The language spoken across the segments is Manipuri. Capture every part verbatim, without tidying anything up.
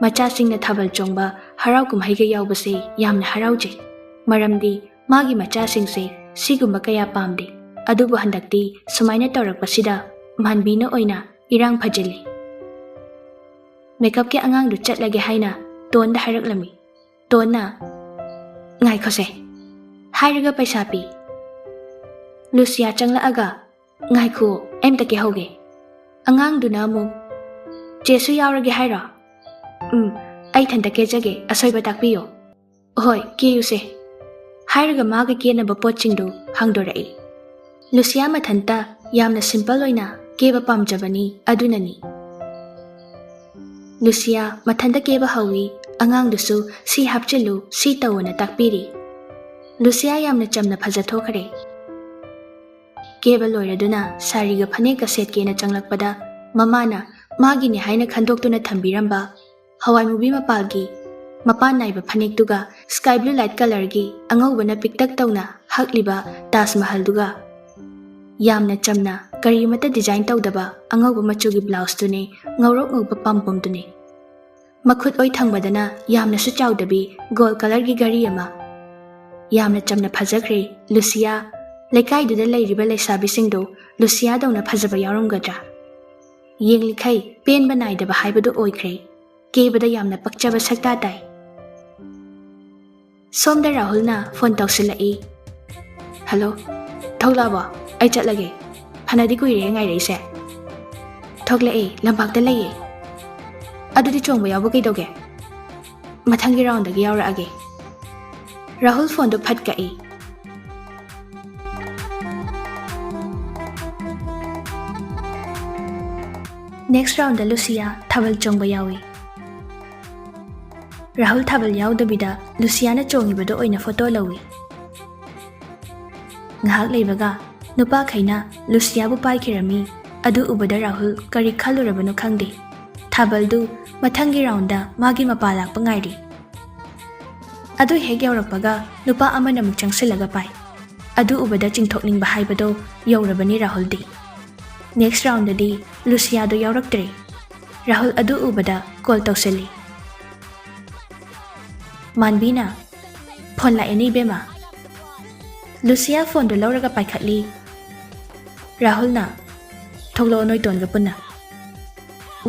ꯃꯆꯥꯁꯤꯡꯅ ꯊꯥꯕꯜ ꯆꯣꯡꯕ ꯍꯔꯥꯎ ꯀꯨꯝꯍꯩꯒ ꯌꯥꯎꯕꯁꯦ ꯌꯥꯝꯅ ꯍꯔꯥꯎꯖꯩ꯫ ꯃꯔꯝꯗꯤ ꯃꯥꯒꯤ ꯃꯆꯥꯁꯤꯡꯁꯦ ꯁꯤꯒꯨꯝꯕ ꯀꯌꯥ ꯄꯥꯝꯗꯦ꯫ ꯑꯗꯨꯕꯨ ꯍꯟꯗꯛꯇꯤ ꯁꯨꯃꯥꯏꯅ ꯇꯧꯔꯛꯄꯁꯤꯗ ꯃꯥꯟꯕꯤꯅ ꯑꯣꯏꯅ ꯏꯔꯥꯡ ꯐꯖꯤꯜꯂꯤ꯫ ꯃꯦꯀꯞꯀꯤ ꯑꯉꯥꯡꯗꯨ ꯆꯠꯂꯒꯦ ꯍꯥꯏꯅ ꯇꯣꯟꯗ ꯍꯥꯏꯔꯛꯂꯝꯃꯤ꯫ ꯇꯣꯟꯅ, "ꯉꯥꯏꯈꯣꯁꯦ" ꯍꯥꯏꯔꯒ ꯄꯩꯁꯥ ꯄꯤ꯫ ꯂꯨꯁꯤꯌꯥ ꯆꯪꯂꯛꯑꯒ, "ꯉꯥꯏꯈꯣ, ꯑꯩ ꯑꯝꯇ ꯀꯦꯍꯧꯒꯦ"꯫ ꯑꯉꯥꯡꯗꯨꯅ ꯑꯃꯨꯛ, "ꯆꯦꯁꯨ ꯌꯥꯎꯔꯒꯦ ꯍꯥꯏꯔꯣ?" "ꯎꯝ, ꯑꯩ ꯏꯊꯟꯇ ꯀꯦꯖꯒꯦ, ꯑꯁꯣꯏꯕ ꯇꯥꯛꯄꯤꯌꯣ"꯫ "ꯍꯣꯏ, ꯀꯦꯌꯨꯁꯦ" ꯍꯥꯏꯔꯒ ꯃꯥꯒ ꯀꯦꯅꯕ ꯄꯣꯠꯁꯤꯡꯗꯨ ꯍꯥꯡꯗꯣꯔꯛꯏ꯫ ꯂꯨꯁꯤꯌꯥ ꯃꯊꯟꯇ ꯌꯥꯝꯅ ꯁꯤꯝꯄꯜ ꯑꯣꯏꯅ ꯀꯦꯕ ꯄꯥꯝꯖꯕꯅꯤ, ꯑꯗꯨꯅꯅꯤ꯫ ꯂꯨꯁꯤꯌꯥ ꯃꯊꯟꯇ ꯀꯦꯕ ꯍꯧꯏ꯫ ꯑꯉꯥꯡꯗꯨꯁꯨ "ꯁꯤ ꯍꯥꯞꯆꯤꯜꯂꯨ, ꯁꯤ ꯇꯧꯑꯣꯅ" ꯇꯥꯛꯄꯤꯔꯤ꯫ ꯂꯨꯁꯤꯌꯥ ꯌꯥꯝꯅ ꯆꯝꯅ ꯐꯖꯊꯣꯛꯈ꯭ꯔꯦ꯫ ꯀꯦꯕ ꯂꯣꯏꯔꯗꯨꯅ ꯁꯥꯔꯤꯒ ꯐꯅꯦꯛꯀ ꯁꯦꯠꯀꯦꯅ ꯆꯪꯂꯛꯄꯗ, ꯃꯃꯥꯅ ꯃꯥꯒꯤꯅꯤ ꯍꯥꯏꯅ ꯈꯟꯗꯣꯛꯇꯨꯅ ꯊꯝꯕꯤꯔꯝꯕ ꯍꯋꯥꯏ ꯃꯨꯕꯤ ꯃꯄꯥꯜꯒꯤ ꯃꯄꯥꯟ ꯅꯥꯏꯕ ꯐꯅꯦꯛꯇꯨꯒ ꯁ꯭ꯀꯥꯏ ꯕ꯭ꯂꯨ ꯂꯥꯏꯠ ꯀꯂꯔꯒꯤ ꯑꯉꯧꯕꯅ ꯄꯤꯛꯇꯛ ꯇꯧꯅ ꯍꯛꯂꯤꯕ ꯇꯥꯖ ꯃꯍꯜꯗꯨꯒ, ꯌꯥꯝꯅ ꯆꯝꯅ, ꯀꯔꯤꯃꯠꯇ ꯗꯤꯖꯥꯏꯟ ꯇꯧꯗꯕ ꯑꯉꯧꯕ ꯃꯆꯨꯒꯤ ꯕ꯭ꯂꯥꯎꯁꯇꯨꯅꯦ, ꯉꯧꯔꯣꯛ ꯉꯧꯕ ꯄꯥꯝꯕꯣꯝꯗꯨꯅꯦ꯫ ꯃꯈꯨꯠ ꯑꯣꯏ ꯊꯪꯕꯗꯅ ꯌꯥꯝꯅꯁꯨ ꯆꯥꯎꯗꯕꯤ ꯒꯣꯜ ꯀꯂꯔꯒꯤ ꯘꯔꯤ ꯑꯃ꯫ ꯌꯥꯝꯅ ꯆꯝꯅ ꯐꯖꯈ꯭ꯔꯦ ꯂꯨꯁꯤꯌꯥ꯫ ꯂꯩꯀꯥꯏꯗꯨꯗ ꯂꯩꯔꯤꯕ ꯂꯩꯁꯥꯕꯤꯁꯤꯡꯗꯣ ꯂꯨꯁꯤꯌꯥꯗꯧꯅ ꯐꯖꯕ ꯌꯥꯎꯔꯝꯒꯗ꯭ꯔꯥ? ꯌꯦꯡꯂꯤꯈꯩ ꯄꯦꯟꯕ ꯅꯥꯏꯗꯕ ꯍꯥꯏꯕꯗꯨ ꯑꯣꯏꯈ꯭ꯔꯦ꯫ ꯀꯦꯕꯗ ꯌꯥꯝꯅ ꯄꯛꯆꯕ ꯁꯛꯇꯥ ꯇꯥꯏ꯫ ꯁꯣꯝꯗ ꯔꯥꯍꯨꯜꯅ ꯐꯣꯟ ꯇꯧꯁꯤꯜꯂꯛꯏ꯫ "ꯍꯜꯂꯣ, ꯊꯣꯛꯂꯛꯑꯕꯣ? ꯑꯩ ꯆꯠꯂꯒꯦ꯫ ꯐꯅꯗꯤ ꯀꯨꯏꯔꯦ ꯉꯥꯏꯔꯛꯏꯁꯦ"꯫ "ꯊꯣꯛꯂꯛꯑꯦ, ꯂꯝꯄꯥꯛꯇ ꯂꯩꯌꯦ"꯫ "ꯑꯗꯨꯗꯤ ꯆꯣꯡꯕ ꯌꯥꯎꯕ ꯀꯩꯗꯧꯒꯦ? ꯃꯊꯪꯒꯤ ꯔꯥꯎꯟꯗꯒꯤ ꯌꯥꯎꯔꯛꯑꯒꯦ"꯫ ꯔꯥꯍꯨꯜ ꯐꯣꯟꯗꯣ ꯐꯠ ꯀꯛꯏ꯫ ꯅꯦꯛꯁ ꯔꯥꯎꯟꯗ ꯂꯨꯁꯤꯌꯥ ꯊꯥꯕꯜ ꯆꯣꯡꯕ ꯌꯥꯎꯏ꯫ ꯔꯥꯍꯨꯜ ꯊꯥꯕꯜ ꯌꯥꯎꯗꯕꯤꯗ ꯂꯨꯁꯤꯌꯥꯅ ꯆꯣꯡꯉꯤꯕꯗꯣ ꯑꯣꯏꯅ ꯐꯣꯇꯣ ꯂꯧꯏ꯫ ꯉꯥꯏꯍꯥꯛ ꯂꯩꯕꯒ ꯅꯨꯄꯥꯈꯩꯅ ꯂꯨꯁꯤꯌꯥꯕꯨ ꯄꯥꯏꯈꯤꯔꯝꯃꯤ꯫ ꯑꯗꯨ ꯎꯕꯗ ꯔꯥꯍꯨꯜ ꯀꯔꯤ ꯈꯜꯂꯨꯔꯕꯅꯣ ꯈꯪꯗꯦ꯫ ꯊꯥꯕꯜꯗꯨ ꯃꯊꯪꯒꯤ ꯔꯥꯎꯟꯗ ꯃꯥꯒꯤ ꯃꯄꯥ ꯂꯥꯛꯄ ꯉꯥꯏꯔꯤ꯫ ꯑꯗꯨ ꯍꯦꯛ ꯌꯧꯔꯛꯄꯒ ꯅꯨꯄꯥ ꯑꯃꯅ ꯑꯃꯨꯛ ꯆꯪꯁꯤꯜꯂꯒ ꯄꯥꯏ꯫ ꯑꯗꯨ ꯎꯕꯗ ꯆꯤꯡꯊꯣꯛꯅꯤꯡꯕ ꯍꯥꯏꯕꯗꯣ ꯌꯧꯔꯕꯅꯤ ꯔꯥꯍꯨꯜꯗꯤ꯫ ꯅꯦꯛꯁ ꯔꯥꯎꯟꯗꯗꯤ ꯂꯨꯁꯤꯌꯥꯗꯣ ꯌꯥꯎꯔꯛꯇ꯭ꯔꯦ꯫ ꯔꯥꯍꯨꯜ ꯑꯗꯨ ꯎꯕꯗ ꯀꯣꯜ ꯇꯧꯁꯤꯜꯂꯤ꯫ ꯃꯥꯟꯕꯤꯅ, "ꯐꯣꯟ ꯂꯥꯛꯑꯦꯅꯦ ꯏꯕꯦꯝꯃ"꯫ ꯂꯨꯁꯤꯌꯥ ꯐꯣꯟꯗꯨ ꯂꯧꯔꯒ ꯄꯥꯏꯈꯠꯂꯤ꯫ ꯔꯥꯍꯨꯜꯅ, "ꯊꯣꯛꯂꯛꯑꯣ ꯅꯣꯏ ꯇꯣꯟꯒ ꯄꯨꯟꯅ꯫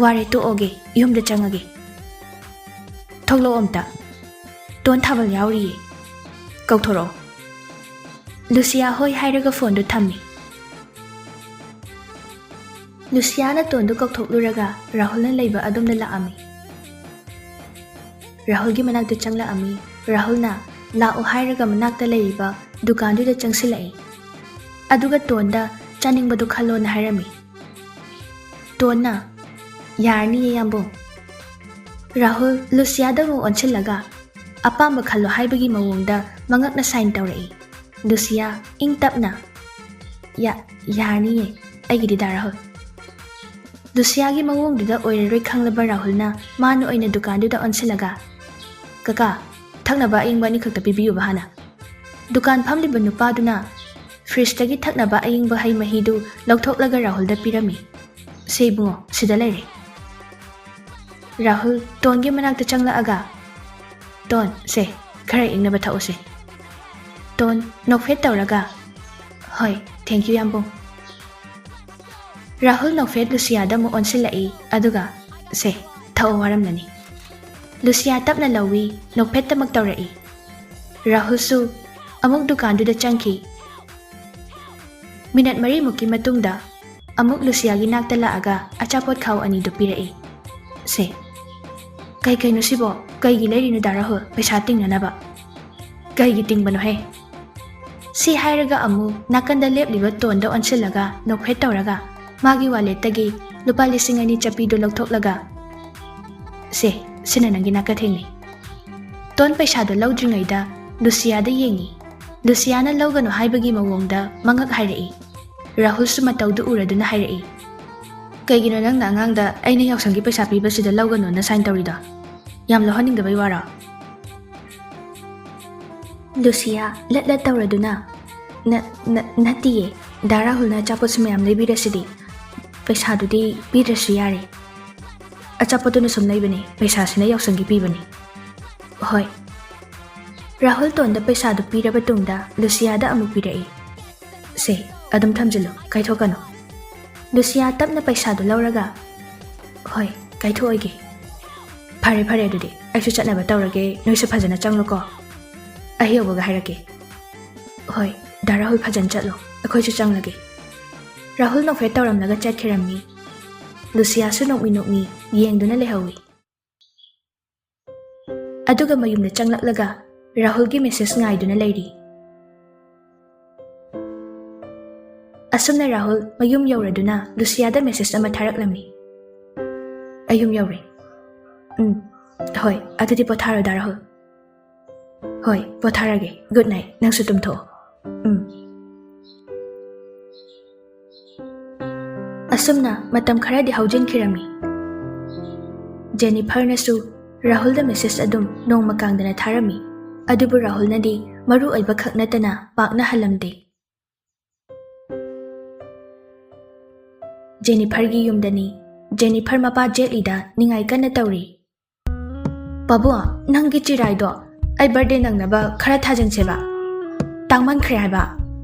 ꯋꯥꯔꯦ ꯇꯣꯛꯑꯣꯒꯦ, ꯌꯨꯝꯗ ꯆꯪꯉꯒꯦ꯫ ꯊꯣꯛꯂꯛꯑꯣ ꯑꯝꯇ꯫ ꯇꯣꯟ ꯊꯥꯕꯜ ꯌꯥꯎꯔꯤꯌꯦ꯫ ꯀꯧꯊꯣꯔꯛꯑꯣ"꯫ ꯂꯨꯁꯤꯌꯥ ꯍꯣꯏ ꯍꯥꯏꯔꯒ ꯐꯣꯟꯗꯨ ꯊꯝꯃꯤ꯫ ꯂꯨꯁꯤꯌꯥꯅ ꯇꯣꯟꯗꯨ ꯀꯧꯊꯣꯛꯂꯨꯔꯒ ꯔꯥꯍꯨꯜꯅ ꯂꯩꯕ ꯑꯗꯣꯝꯗ ꯂꯥꯛꯑꯝꯃꯤ꯫ ꯔꯥꯍꯨꯜꯒꯤ ꯃꯅꯥꯛꯇ ꯆꯪꯂꯛꯑꯝꯃꯤ꯫ ꯔꯥꯍꯨꯜꯅ ꯂꯥꯛꯑꯣ ꯍꯥꯏꯔꯒ ꯃꯅꯥꯛꯇ ꯂꯩꯔꯤꯕ ꯗꯨꯀꯥꯟꯗꯨꯗ ꯆꯪꯁꯤꯜꯂꯛꯏ꯫ ꯑꯗꯨꯒ ꯇꯣꯟꯗ ꯆꯥꯅꯤꯡꯕꯗꯨ ꯈꯜꯂꯣꯅ ꯍꯥꯏꯔꯝꯃꯤ꯫ ꯇꯣꯟꯅ "ꯌꯥꯔꯅꯤꯌꯦ ꯌꯥꯝꯕꯨꯡ"꯫ ꯔꯥꯍꯨꯜ ꯂꯨꯁꯤꯌꯥꯗ ꯑꯃꯨꯛ ꯑꯣꯟꯁꯤꯜꯂꯒ ꯑꯄꯥꯝꯕ ꯈꯜꯂꯣ ꯍꯥꯏꯕꯒꯤ ꯃꯑꯣꯡꯗ ꯃꯉꯛꯅ ꯁꯥꯏꯟ ꯇꯧꯔꯛꯏ꯫ ꯂꯨꯁꯤꯌꯥ ꯏꯪ ꯇꯞꯅ, "ꯌꯥ-, ꯌꯥꯔꯅꯤꯌꯦ ꯑꯩꯒꯤꯗꯤ ꯗꯥ ꯔꯥꯍꯨꯜ"꯫ ꯂꯨꯁꯤꯌꯥꯒꯤ ꯃꯑꯣꯡꯗꯨꯗ ꯑꯣꯏꯔꯔꯣꯏ ꯈꯪꯂꯕ ꯔꯥꯍꯨꯜꯅ ꯃꯥꯅ ꯑꯣꯏꯅ ꯗꯨꯀꯥꯟꯗꯨꯗ ꯑꯣꯟꯁꯤꯜꯂꯒ, "ꯀꯀꯥ, ꯊꯛꯅꯕ ꯑꯏꯪꯕ ꯑꯅꯤꯈꯛꯇ ꯄꯤꯕꯤꯌꯨꯕ ꯍꯥꯟꯅ"꯫ ꯗꯨꯀꯥꯟ ꯐꯝꯂꯤꯕ ꯅꯨꯄꯥꯗꯨꯅ ꯐ꯭ꯔꯤꯖꯇꯒꯤ ꯊꯛꯅꯕ ꯑꯏꯪꯕ ꯍꯩ ꯃꯍꯤꯗꯨ ꯂꯧꯊꯣꯛꯂꯒ ꯔꯥꯍꯨꯜꯗ ꯄꯤꯔꯝꯃꯤ꯫ "ꯁꯦ ꯏꯕꯨꯡꯉꯣ, ꯁꯤꯗ ꯂꯩꯔꯦ"꯫ ꯔꯥꯍꯨꯜ ꯇꯣꯟꯒꯤ ꯃꯅꯥꯛꯇ ꯆꯪꯂꯛꯑꯒ, "ꯇꯣꯟ, ꯁꯦ, ꯈꯔ ꯏꯪꯅꯕ ꯊꯛꯎꯁꯦ"꯫ ꯇꯣꯟ ꯅꯣꯛꯐꯦꯠ ꯇꯧꯔꯒ, "ꯍꯣꯏ, thank you ꯌꯥꯝꯕꯨꯡ"꯫ ꯔꯥꯍꯨꯜ ꯅꯣꯛꯐꯦꯠ ꯂꯨꯁꯤꯌꯥꯗ ꯑꯃꯨꯛ ꯑꯣꯟꯁꯤꯜꯂꯛꯏ, ꯑꯗꯨꯒ, "ꯁꯦ, ꯊꯛꯑꯣ, ꯋꯥꯔꯝꯂꯅꯤ"꯫ ꯂꯨꯁꯤꯌꯥ ꯇꯞꯅ ꯂꯧꯏ, ꯅꯣꯛꯐꯦꯠꯇꯃꯛ ꯇꯧꯔꯛꯏ꯫ ꯔꯥꯍꯨꯜꯁꯨ ꯑꯃꯨꯛ ꯗꯨꯀꯥꯟꯗꯨꯗ ꯆꯪꯈꯤ꯫ ꯃꯤꯅꯠ ꯃꯔꯤꯃꯨꯛꯀꯤ ꯃꯇꯨꯡꯗ ꯑꯃꯨꯛ ꯂꯨꯁꯤꯌꯥꯒꯤ ꯅꯥꯛꯇ ꯂꯥꯛꯑꯒ ꯑꯆꯥꯄꯣꯠ ꯈꯥꯎ ꯑꯅꯤꯗꯨ ꯄꯤꯔꯛꯏ꯫ "ꯁꯦ"꯫ "ꯀꯩ ꯀꯩꯅꯣ ꯁꯤꯕꯣ? ꯀꯩꯒꯤ ꯂꯩꯔꯤꯅꯣ ꯗꯥ ꯔꯥꯍꯨꯜ? ꯄꯩꯁꯥ ꯇꯤꯡꯅꯅꯕ"꯫ "ꯀꯩꯒꯤ ꯇꯤꯡꯕꯅꯣꯍꯦ?" ꯁꯤ ꯍꯥꯏꯔꯒ ꯑꯃꯨꯛ ꯅꯥꯀꯟꯗ ꯂꯦꯞꯂꯤꯕ ꯇꯣꯟꯗ ꯑꯣꯟꯁꯤꯜꯂꯒ ꯅꯣꯛꯐꯦꯠ ꯇꯧꯔꯒ ꯃꯥꯒꯤ ꯋꯥꯂꯦꯠꯇꯒꯤ ꯂꯨꯄꯥ ꯂꯤꯁꯤꯡ ꯑꯅꯤ ꯆꯠꯄꯤꯗꯨ ꯂꯧꯊꯣꯛꯂꯒ, "ꯁꯦ, ꯁꯤꯅ ꯅꯪꯒꯤ ꯅꯥꯀꯊꯦꯡꯅꯤ"꯫ ꯇꯣꯟ ꯄꯩꯁꯥꯗꯨ ꯂꯧꯗ꯭ꯔꯤꯉꯩꯗ ꯂꯨꯁꯤꯌꯥꯗ ꯌꯦꯡꯉꯤ꯫ ꯂꯨꯁꯤꯌꯥꯅ ꯂꯧꯒꯅꯨ ꯍꯥꯏꯕꯒꯤ ꯃꯑꯣꯡꯗ ꯃꯉꯛ ꯍꯥꯏꯔꯛꯏ꯫ ꯔꯥꯍꯨꯜꯁꯨ ꯃꯇꯧꯗꯨ ꯎꯔꯗꯨꯅ ꯍꯥꯏꯔꯛꯏ, "ꯀꯩꯒꯤꯅꯣ ꯅꯪꯅ ꯑꯉꯥꯡꯗ ꯑꯩꯅ ꯌꯥꯎꯁꯪꯒꯤ ꯄꯩꯁꯥ ꯄꯤꯕꯁꯤꯗ ꯂꯧꯒꯅꯣꯅ ꯁꯥꯏꯟ ꯇꯧꯔꯤꯗꯣ? ꯌꯥꯝ ꯂꯧꯍꯟꯅꯤꯡꯗꯕꯩ ꯋꯥꯔꯣ?" ꯂꯨꯁꯤꯌꯥ ꯂꯠ ꯂꯠ ꯇꯧꯔꯗꯨꯅ, "ꯅ-, ꯅ-, ꯅꯠꯇꯤꯌꯦ, ꯗꯥ ꯔꯥꯍꯨꯜꯅ ꯑꯆꯥꯄꯣꯠꯁꯨ ꯃꯌꯥꯝ ꯂꯩꯕꯤꯔꯁꯤꯗꯤ, ꯄꯩꯁꯥꯗꯨꯗꯤ ꯄꯤꯗ꯭ꯔꯁꯨ ꯌꯥꯔꯦ꯫ ꯑꯆꯥꯄꯣꯠꯇꯨꯅ ꯁꯨꯝ ꯂꯩꯕꯅꯦ, ꯄꯩꯁꯥꯁꯤꯅ ꯌꯥꯎꯁꯪꯒꯤ ꯄꯤꯕꯅꯦ"꯫ "ꯍꯣꯏ, ꯔꯥꯍꯨꯜ ꯇꯣꯟꯗ ꯄꯩꯁꯥꯗꯨ ꯄꯤꯔꯕ ꯇꯨꯡꯗ ꯂꯨꯁꯤꯌꯥꯗ ꯑꯃꯨꯛ ꯄꯤꯔꯛꯏ꯫ "ꯁꯦ, ꯑꯗꯨꯝ ꯊꯝꯖꯤꯜꯂꯨ, ꯀꯥꯏꯊꯣꯛꯀꯅꯨ꯫" ꯂꯨꯁꯤꯌꯥ ꯇꯞꯅ ꯄꯩꯁꯥꯗꯨ ꯂꯧꯔꯒ, "ꯍꯣꯏ, ꯀꯥꯏꯊꯣꯛꯑꯒꯦ꯫" "ꯐꯔꯦ, ꯐꯔꯦ, ꯑꯗꯨꯗꯤ ꯑꯩꯁꯨ ꯆꯠꯅꯕ ꯇꯧꯔꯒꯦ, ꯅꯣꯏꯁꯨ ꯐꯖꯅ ꯆꯪꯂꯨꯀꯣ꯫ ꯑꯩ ꯌꯧꯕꯒ ꯍꯥꯏꯔꯛꯀꯦ꯫" "ꯍꯣꯏ, ꯗꯥ ꯔꯥꯍꯨꯜ, ꯐꯖꯅ ꯆꯠꯂꯣ, ꯑꯩꯈꯣꯏꯁꯨ ꯆꯪꯂꯒꯦ꯫" ꯔꯥꯍꯨꯜ ꯅꯣꯛꯐꯦꯠ ꯇꯧꯔꯝꯂꯒ ꯆꯠꯈꯤꯔꯝꯃꯤ꯫ ꯂꯨꯁꯤꯌꯥꯁꯨ ꯅꯣꯛꯃꯤ ꯅꯣꯛꯃꯤ ꯌꯦꯡꯗꯨꯅ ꯂꯩꯍꯧꯏ꯫ ꯑꯗꯨꯒ ꯃꯌꯨꯝꯗ ꯆꯪꯂꯛꯂꯒ ꯔꯥꯍꯨꯜꯒꯤ ꯃꯦꯁꯦꯖ ꯉꯥꯏꯗꯨꯅ ꯂꯩꯔꯤ꯫ ꯑꯁꯨꯝꯅ ꯔꯥꯍꯨꯜ ꯃꯌꯨꯝ ꯌꯧꯔꯗꯨꯅ ꯂꯨꯁꯤꯌꯥꯗ ꯃꯦꯁꯦꯖ ꯑꯃ ꯊꯥꯔꯛꯂꯝꯃꯤ꯫ "ꯑꯩ ꯌꯨꯝ ꯌꯧꯔꯦ꯫" "ꯎꯝ, ꯍꯣꯏ, ꯑꯗꯨꯗꯤ ꯄꯣꯊꯥꯔꯣ, ꯗꯥ ꯔꯥꯍꯨꯜ꯫" "ꯍꯣꯏ, ꯄꯣꯊꯥꯔꯒꯦ꯫ ꯒꯨꯗ ꯅꯥꯏꯠ, ꯅꯪꯁꯨ ꯇꯨꯝꯊꯣꯛꯑꯣ꯫" "ꯎꯝ꯫" ꯑꯁꯨꯝꯅ ꯃꯇꯝ ꯈꯔꯗꯤ ꯍꯧꯖꯤꯟꯈꯤꯔꯝꯃꯤ꯫ ꯖꯦꯅꯤꯐꯔꯅꯁꯨ ꯔꯥꯍꯨꯜꯗ ꯃꯦꯁꯦꯖ ꯑꯗꯨꯝ ꯅꯣꯡꯃ ꯀꯥꯡꯗꯅ ꯊꯥꯔꯝꯃꯤ꯫ ꯑꯗꯨꯕꯨ ꯔꯥꯍꯨꯜꯅꯗꯤ ꯃꯔꯨ ꯑꯣꯏꯕ ꯈꯛ ꯅꯠꯇꯅ ꯄꯥꯛꯅ ꯍꯜꯂꯝꯗꯦ꯫ ꯖꯦꯅꯤꯐꯔꯒꯤ ꯌꯨꯝꯗꯅꯤ꯫ ꯖꯦꯅꯤꯐꯔ ꯃꯄꯥ ꯖꯦꯠꯂꯤꯗ ꯅꯤꯡꯉꯥꯏ ꯀꯟꯅ ꯇꯧꯔꯤ꯫ "ꯄꯥꯕꯨꯡ, ꯅꯪꯒꯤ ꯆꯤꯔꯥꯏꯗꯣ ꯑꯩ ꯕꯥꯔꯗꯦ ꯅꯪꯅꯕ ꯈꯔ ꯊꯥꯖꯤꯟꯁꯦꯕ꯫ ꯇꯥꯡꯃꯟꯈ꯭ꯔꯦ ꯍꯥꯏꯕ꯫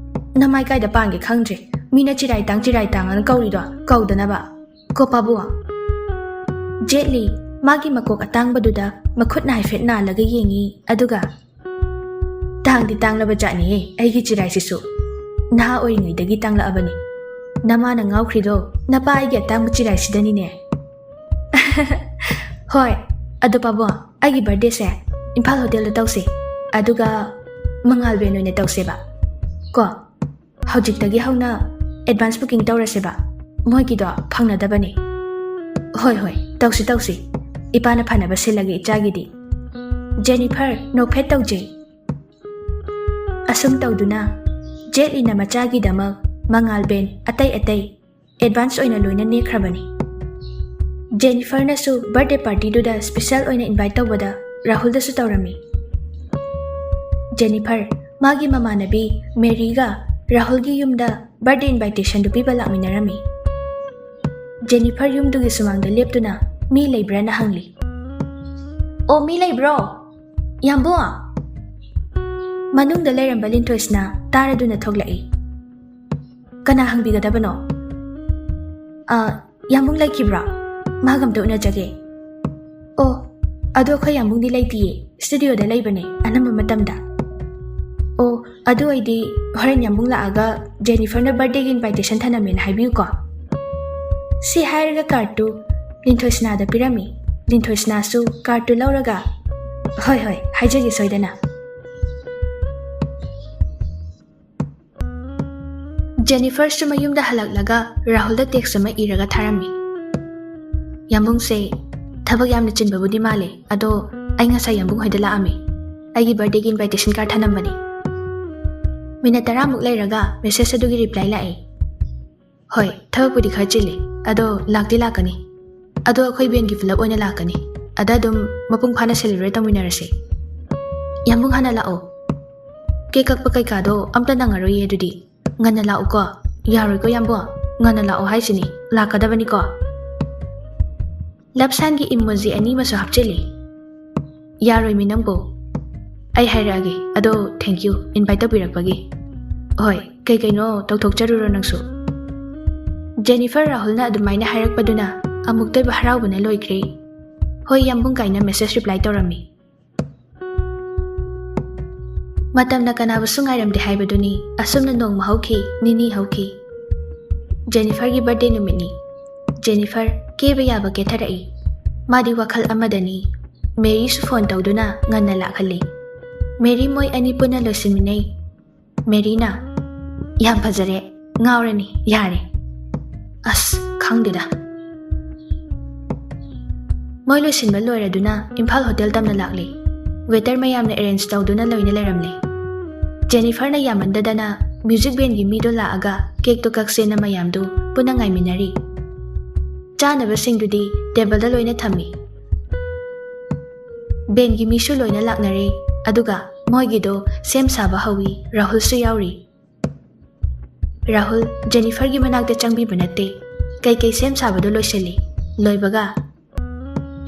ꯅꯃꯥꯏ ꯀꯥꯏꯗ ꯄꯥꯟꯒꯦ ꯈꯪꯗ꯭ꯔꯦ꯫ ꯃꯤꯅ ꯆꯤꯔꯥꯏ ꯇꯥꯡ, ꯆꯤꯔꯥꯏ ꯇꯥꯡ ꯑꯅ ꯀꯧꯔꯤꯗꯣ ꯀꯧꯗꯅꯕ꯫ ꯀꯣ ꯄꯥꯕꯨꯡ꯫" ꯖꯦꯠꯂꯤ ꯃꯥꯒꯤ ꯃꯀꯣꯛ ꯑꯇꯥꯡꯕꯗꯨꯗ ꯃꯈꯨꯠꯅ ꯍꯥꯏꯐꯦꯠ ꯅꯥꯜꯂꯒ ꯌꯦꯡꯉꯤ, ꯑꯗꯨꯒ, "ꯇꯥꯡꯗꯤ ꯇꯥꯡꯂꯕ ꯖꯥꯠꯅꯤꯍꯦ ꯑꯩꯒꯤ ꯆꯤꯔꯥꯏꯁꯤꯁꯨ꯫ ꯅꯍꯥ ꯑꯣꯏꯔꯤꯉꯩꯗꯒꯤ ꯇꯥꯡꯂꯛꯑꯕꯅꯤ꯫ ꯅꯃꯥꯅ ꯉꯥꯎꯈ꯭ꯔꯤꯗꯣ ꯅꯄꯥ ꯑꯩꯒꯤ ꯑꯇꯥꯡꯕ ꯆꯤꯔꯥꯏꯁꯤꯗꯅꯤꯅꯦ꯫" "ꯍꯣꯏ, ꯑꯗꯣ ꯄꯥꯕꯨꯡ, ꯑꯩꯒꯤ ꯕꯥꯔꯗꯦꯁꯦ ꯏꯝꯐꯥꯜ ꯍꯣꯇꯦꯜꯗ ꯇꯧꯁꯦ, ꯑꯗꯨꯒ ꯃꯉꯥꯜ ꯕꯦꯟ ꯑꯣꯏꯅ ꯇꯧꯁꯦꯕ꯫ ꯀꯣ, ꯍꯧꯖꯤꯛꯇꯒꯤ ꯍꯧꯅ ꯑꯦꯗꯚꯥꯟꯁ ꯕꯨꯀꯤꯡ ꯇꯧꯔꯁꯦꯕ, ꯃꯣꯏꯒꯤꯗꯣ ꯐꯪꯅꯗꯕꯅꯦ꯫" "ꯍꯣꯏ, ꯍꯣꯏ, ꯇꯧꯁꯤ, ꯇꯧꯁꯤ꯫ ꯏꯄꯥꯅ ꯐꯅꯕ ꯁꯤꯜꯂꯒꯦ ꯏꯆꯥꯒꯤꯗꯤ꯫" ꯖꯦꯅꯤꯐꯔ ꯅꯣꯛꯐꯦꯠ ꯇꯧꯖꯩ꯫ ꯑꯁꯨꯝ ꯇꯧꯗꯨꯅ ꯖꯦꯠꯂꯤꯅ ꯃꯆꯥꯒꯤꯗꯃꯛ ꯃꯉꯥꯜ ꯕꯦꯟ ꯑꯇꯩ ꯑꯇꯩ ꯑꯦꯗꯚꯥꯟꯁ ꯑꯣꯏꯅ ꯂꯣꯏꯅ ꯅꯦꯛꯈ꯭ꯔꯕꯅꯤ꯫ ꯖꯦꯅꯤꯐꯔꯅꯁꯨ ꯕꯥꯔꯗꯦ ꯄꯥꯔꯇꯤꯗꯨꯗ ꯁ꯭ꯄꯦꯁꯦꯜ ꯑꯣꯏꯅ ꯏꯟꯚꯥꯏꯠ ꯇꯧꯕꯗ ꯔꯥꯍꯨꯜꯗꯁꯨ ꯇꯧꯔꯝꯃꯤ꯫ ꯖꯦꯅꯤꯐꯔ ꯃꯥꯒꯤ ꯃꯃꯥꯟꯅꯕꯤ ꯃꯦꯔꯤꯒ ꯔꯥꯍꯨꯜꯒꯤ ꯌꯨꯝꯗ ꯕꯥꯔꯗꯦ ꯏꯟꯚꯥꯏꯇꯦꯁꯟꯗꯨ ꯄꯤꯕ ꯂꯥꯛꯃꯤꯟꯅꯔꯝꯃꯤ꯫ ꯖꯦꯅꯤꯐꯔ ꯌꯨꯝꯗꯨꯒꯤ ꯁꯨꯃꯥꯡꯗ ꯂꯦꯞꯇꯨꯅ ꯃꯤ ꯂꯩꯕ꯭ꯔꯥꯅ ꯍꯪꯂꯤ꯫ "ꯑꯣ, ꯃꯤ ꯂꯩꯕ꯭ꯔꯣ? ꯌꯥꯝꯕꯨꯡ, ꯃꯅꯨꯡꯗ ꯂꯩꯔꯝꯕ ꯂꯤꯟꯊꯣꯏꯁꯅꯥ ꯇꯥꯔꯗꯨꯅ ꯊꯣꯛꯂꯛꯏ꯫ "ꯀꯅꯥ ꯍꯪꯕꯤꯒꯗꯕꯅꯣ?" "ꯑ, ꯌꯥꯝꯕꯨꯡ ꯂꯩꯈꯤꯕ꯭ꯔꯣ? ꯃꯍꯥꯛ ꯑꯝꯇ ꯎꯅꯖꯒꯦ꯫" "ꯑꯣ, ꯑꯗꯣ ꯑꯩꯈꯣꯏ ꯌꯥꯝꯕꯨꯡꯗꯤ ꯂꯩꯇꯤꯌꯦ, ꯁ꯭ꯇꯨꯗꯤꯑꯣꯗ ꯂꯩꯕꯅꯦ ꯑꯅꯝꯕ ꯃꯇꯝꯗ꯫" "ꯑꯣ, ꯑꯗꯨ ꯑꯣꯏꯗꯤ ꯍꯣꯔꯦꯟ ꯌꯥꯝꯕꯨꯡ ꯂꯥꯛꯑꯒ ꯖꯦꯅꯤꯐꯔꯅ ꯕꯥꯔꯊꯗꯦꯒꯤ ꯏꯟꯚꯥꯏꯇꯦꯁꯟ ꯊꯅꯝꯃꯦꯅ ꯍꯥꯏꯕꯤꯌꯨꯀꯣ꯫" ꯁꯤ ꯍꯥꯏꯔꯒ ꯀꯥꯔꯠꯇꯨ ꯂꯤꯟꯊꯣꯏꯁꯅꯥꯗ ꯄꯤꯔꯝꯃꯤ꯫ ꯂꯤꯟꯊꯣꯏꯁꯅꯥꯁꯨ ꯀꯥꯔꯠꯇꯨ ꯂꯧꯔꯒ, "ꯍꯣꯏ, ꯍꯣꯏ, ꯍꯥꯏꯖꯒꯦ ꯁꯣꯏꯗꯅ꯫" ꯖꯦꯅꯤꯐꯔꯁꯨ ꯃꯌꯨꯝꯗ ꯍꯜꯂꯛꯂꯒ ꯔꯥꯍꯨꯜꯗ ꯇꯦꯛꯁ ꯑꯃ ꯏꯔꯒ ꯊꯥꯔꯝꯃꯤ꯫ "ꯌꯥꯝꯕꯨꯡꯁꯦ ꯊꯕꯛ ꯌꯥꯝꯅ ꯆꯤꯟꯕꯕꯨꯗꯤ ꯃꯥꯜꯂꯦ, ꯑꯗꯣ ꯑꯩ ꯉꯁꯥꯏ ꯌꯥꯝꯕꯨꯡ ꯍꯣꯏꯗ ꯂꯥꯛꯑꯝꯃꯤ꯫ ꯑꯩꯒꯤ ꯕꯥꯔꯊꯗꯦꯒꯤ ꯏꯟꯚꯥꯏꯇꯦꯁꯟ ꯀꯥꯔꯠ ꯊꯅꯝꯕꯅꯤ꯫" ꯃꯤꯅꯠ ꯇꯔꯥꯃꯨꯛ ꯂꯩꯔꯒ ꯃꯦꯁꯦꯖ ꯑꯗꯨꯒꯤ ꯔꯤꯄ꯭ꯂꯥꯏ ꯂꯥꯛꯑꯦ꯫ "ꯍꯣꯏ, ꯊꯕꯛꯄꯨꯗꯤ ꯈꯔ ꯆꯤꯜꯂꯤ, ꯑꯗꯣ ꯂꯥꯛꯇꯤ ꯂꯥꯛꯀꯅꯤ꯫ ꯑꯗꯣ ꯑꯩꯈꯣꯏ ꯕꯦꯟꯒꯤ ꯄꯨꯂꯞ ꯑꯣꯏꯅ ꯂꯥꯛꯀꯅꯤ꯫ ꯑꯗ ꯑꯗꯨꯝ ꯃꯄꯨꯡ ꯐꯥꯅ ꯁꯦꯂꯦꯕ꯭ꯔꯦꯠ ꯇꯧꯃꯤꯟꯅꯔꯁꯦ꯫ ꯌꯥꯝꯕꯨꯡ ꯍꯥꯟꯅ ꯂꯥꯛꯑꯣ꯫ ꯀꯦꯛ ꯀꯛꯄ ꯀꯩꯀꯥꯗꯣ ꯑꯝꯇ ꯅꯪꯉꯔꯣꯏꯌꯦ ꯑꯗꯨꯗꯤ꯫ ꯉꯟꯅ ꯂꯥꯛꯎꯀꯣ꯫ ꯌꯥꯔꯣꯏꯀꯣ ꯌꯥꯝꯕꯨꯡ? ꯉꯟꯅ ꯂꯥꯛꯑꯣ ꯍꯥꯏꯁꯤꯅꯤ, ꯂꯥꯛꯀꯗꯕꯅꯤꯀꯣ꯫" ꯂꯞ ꯁꯥꯏꯟꯒꯤ ꯏꯃꯣꯖꯤ ꯑꯅꯤ ꯑꯃꯁꯨ ꯍꯥꯞꯆꯤꯜꯂꯤ꯫ "ꯌꯥꯔꯣꯏꯃꯤ ꯅꯪꯕꯨ꯫ ꯑꯩ ꯍꯥꯏꯔꯛꯑꯒꯦ, ꯑꯗꯣ ꯊꯦꯡꯀ꯭ꯌꯨ ꯏꯟꯚꯥꯏꯠ ꯇꯧꯕꯤꯔꯛꯄꯒꯤ꯫ ꯍꯣꯏ, ꯀꯩ ꯀꯩꯅꯣ ꯇꯧꯊꯣꯛꯆꯔꯨꯔꯣ ꯅꯪꯁꯨ꯫" ꯖꯦꯅꯤꯐꯔ ꯔꯥꯍꯨꯜꯅ ꯑꯗꯨꯃꯥꯏꯅ ꯍꯥꯏꯔꯛꯄꯗꯨꯅ ꯑꯃꯨꯛꯇꯣꯏꯕ ꯍꯔꯥꯎꯕꯅ ꯂꯣꯏꯈ꯭ꯔꯦ꯫ "ꯍꯣꯏ ꯌꯥꯝꯕꯨꯡ" ꯀꯥꯏꯅ ꯃꯦꯁꯦꯖ ꯔꯤꯄ꯭ꯂꯥꯏ ꯇꯧꯔꯝꯃꯤ꯫ ꯃꯇꯝꯅ ꯀꯅꯥꯕꯨꯁꯨ ꯉꯥꯏꯔꯝꯗꯦ ꯍꯥꯏꯕꯗꯨꯅꯤ꯫ ꯑꯁꯨꯝꯅ ꯅꯣꯡꯃ ꯍꯧꯈꯤ, ꯅꯤꯅꯤ ꯍꯧꯈꯤ꯫ ꯖꯦꯅꯤꯐꯔꯒꯤ ꯕꯥꯔꯊꯗꯦ ꯅꯨꯃꯤꯠꯅꯤ꯫ ꯖꯦꯅꯤꯐꯔ ꯀꯦꯕ ꯌꯥꯕ ꯀꯦꯊꯔꯛꯏ꯫ ꯃꯥꯗꯤ ꯋꯥꯈꯜ ꯑꯃꯗꯅꯤ꯫ ꯃꯦꯔꯤꯁꯨ ꯐꯣꯟ ꯇꯧꯗꯨꯅ ꯉꯟꯅ ꯂꯥꯛꯍꯜꯂꯤ꯫ ꯃꯦꯔꯤ ꯃꯣꯏ ꯑꯅꯤ ꯄꯨꯟꯅ ꯂꯣꯏꯁꯤꯟꯃꯤꯟꯅꯩ꯫ ꯃꯦꯔꯤꯅ, "ꯌꯥꯝ ꯐꯖꯔꯦ, ꯉꯥꯎꯔꯅꯤ, ꯌꯥꯔꯦ꯫" ꯑꯁ, ꯈꯪꯗꯦꯗ꯫ ꯃꯣꯏ ꯂꯣꯏꯁꯤꯟꯕ ꯂꯣꯏꯔꯗꯨꯅ ꯏꯝꯐꯥꯜ ꯍꯣꯇꯦꯜ ꯇꯝꯅ ꯂꯥꯛꯂꯤ꯫ ꯋꯦꯇꯔ ꯃꯌꯥꯝꯅ ꯑꯦꯔꯦꯟꯖ ꯇꯧꯗꯨꯅ ꯂꯣꯏꯅ ꯂꯩꯔꯝꯂꯤ꯫ ꯖꯦꯅꯤꯐꯔꯅ ꯌꯥꯝꯃꯟꯗꯗꯅ ꯃ꯭ꯌꯨꯖꯤꯛ ꯕꯦꯟꯒꯤ ꯃꯤꯗꯣ ꯂꯥꯛꯑꯒ ꯀꯦꯛꯇꯣ ꯀꯛꯁꯦꯅ ꯃꯌꯥꯝꯗꯨ ꯄꯨꯟꯅ ꯉꯥꯏꯃꯤꯟꯅꯔꯤ꯫ ꯆꯥꯅꯕꯁꯤꯡꯗꯨꯗꯤ ꯇꯦꯕꯜꯗ ꯂꯣꯏꯅ ꯊꯝꯃꯤ꯫ ꯕꯦꯟꯒꯤ ꯃꯤꯁꯨ ꯂꯣꯏꯅ ꯂꯥꯛꯅꯔꯦ꯫ ꯑꯗꯨꯒ ꯃꯣꯏꯒꯤꯗꯣ ꯁꯦꯝ ꯁꯥꯕ ꯍꯧꯏ, ꯔꯥꯍꯨꯜꯁꯨ ꯌꯥꯎꯔꯤ꯫ ꯔꯥꯍꯨꯜ ꯖꯦꯅꯤꯐꯔꯒꯤ ꯃꯅꯥꯛꯇ ꯆꯪꯕꯤꯕ ꯅꯠꯇꯦ꯫ ꯀꯩꯀꯩ ꯁꯦꯝ ꯁꯥꯕꯗꯣ ꯂꯣꯏꯁꯤꯜꯂꯤ꯫ ꯂꯣꯏꯕꯒ,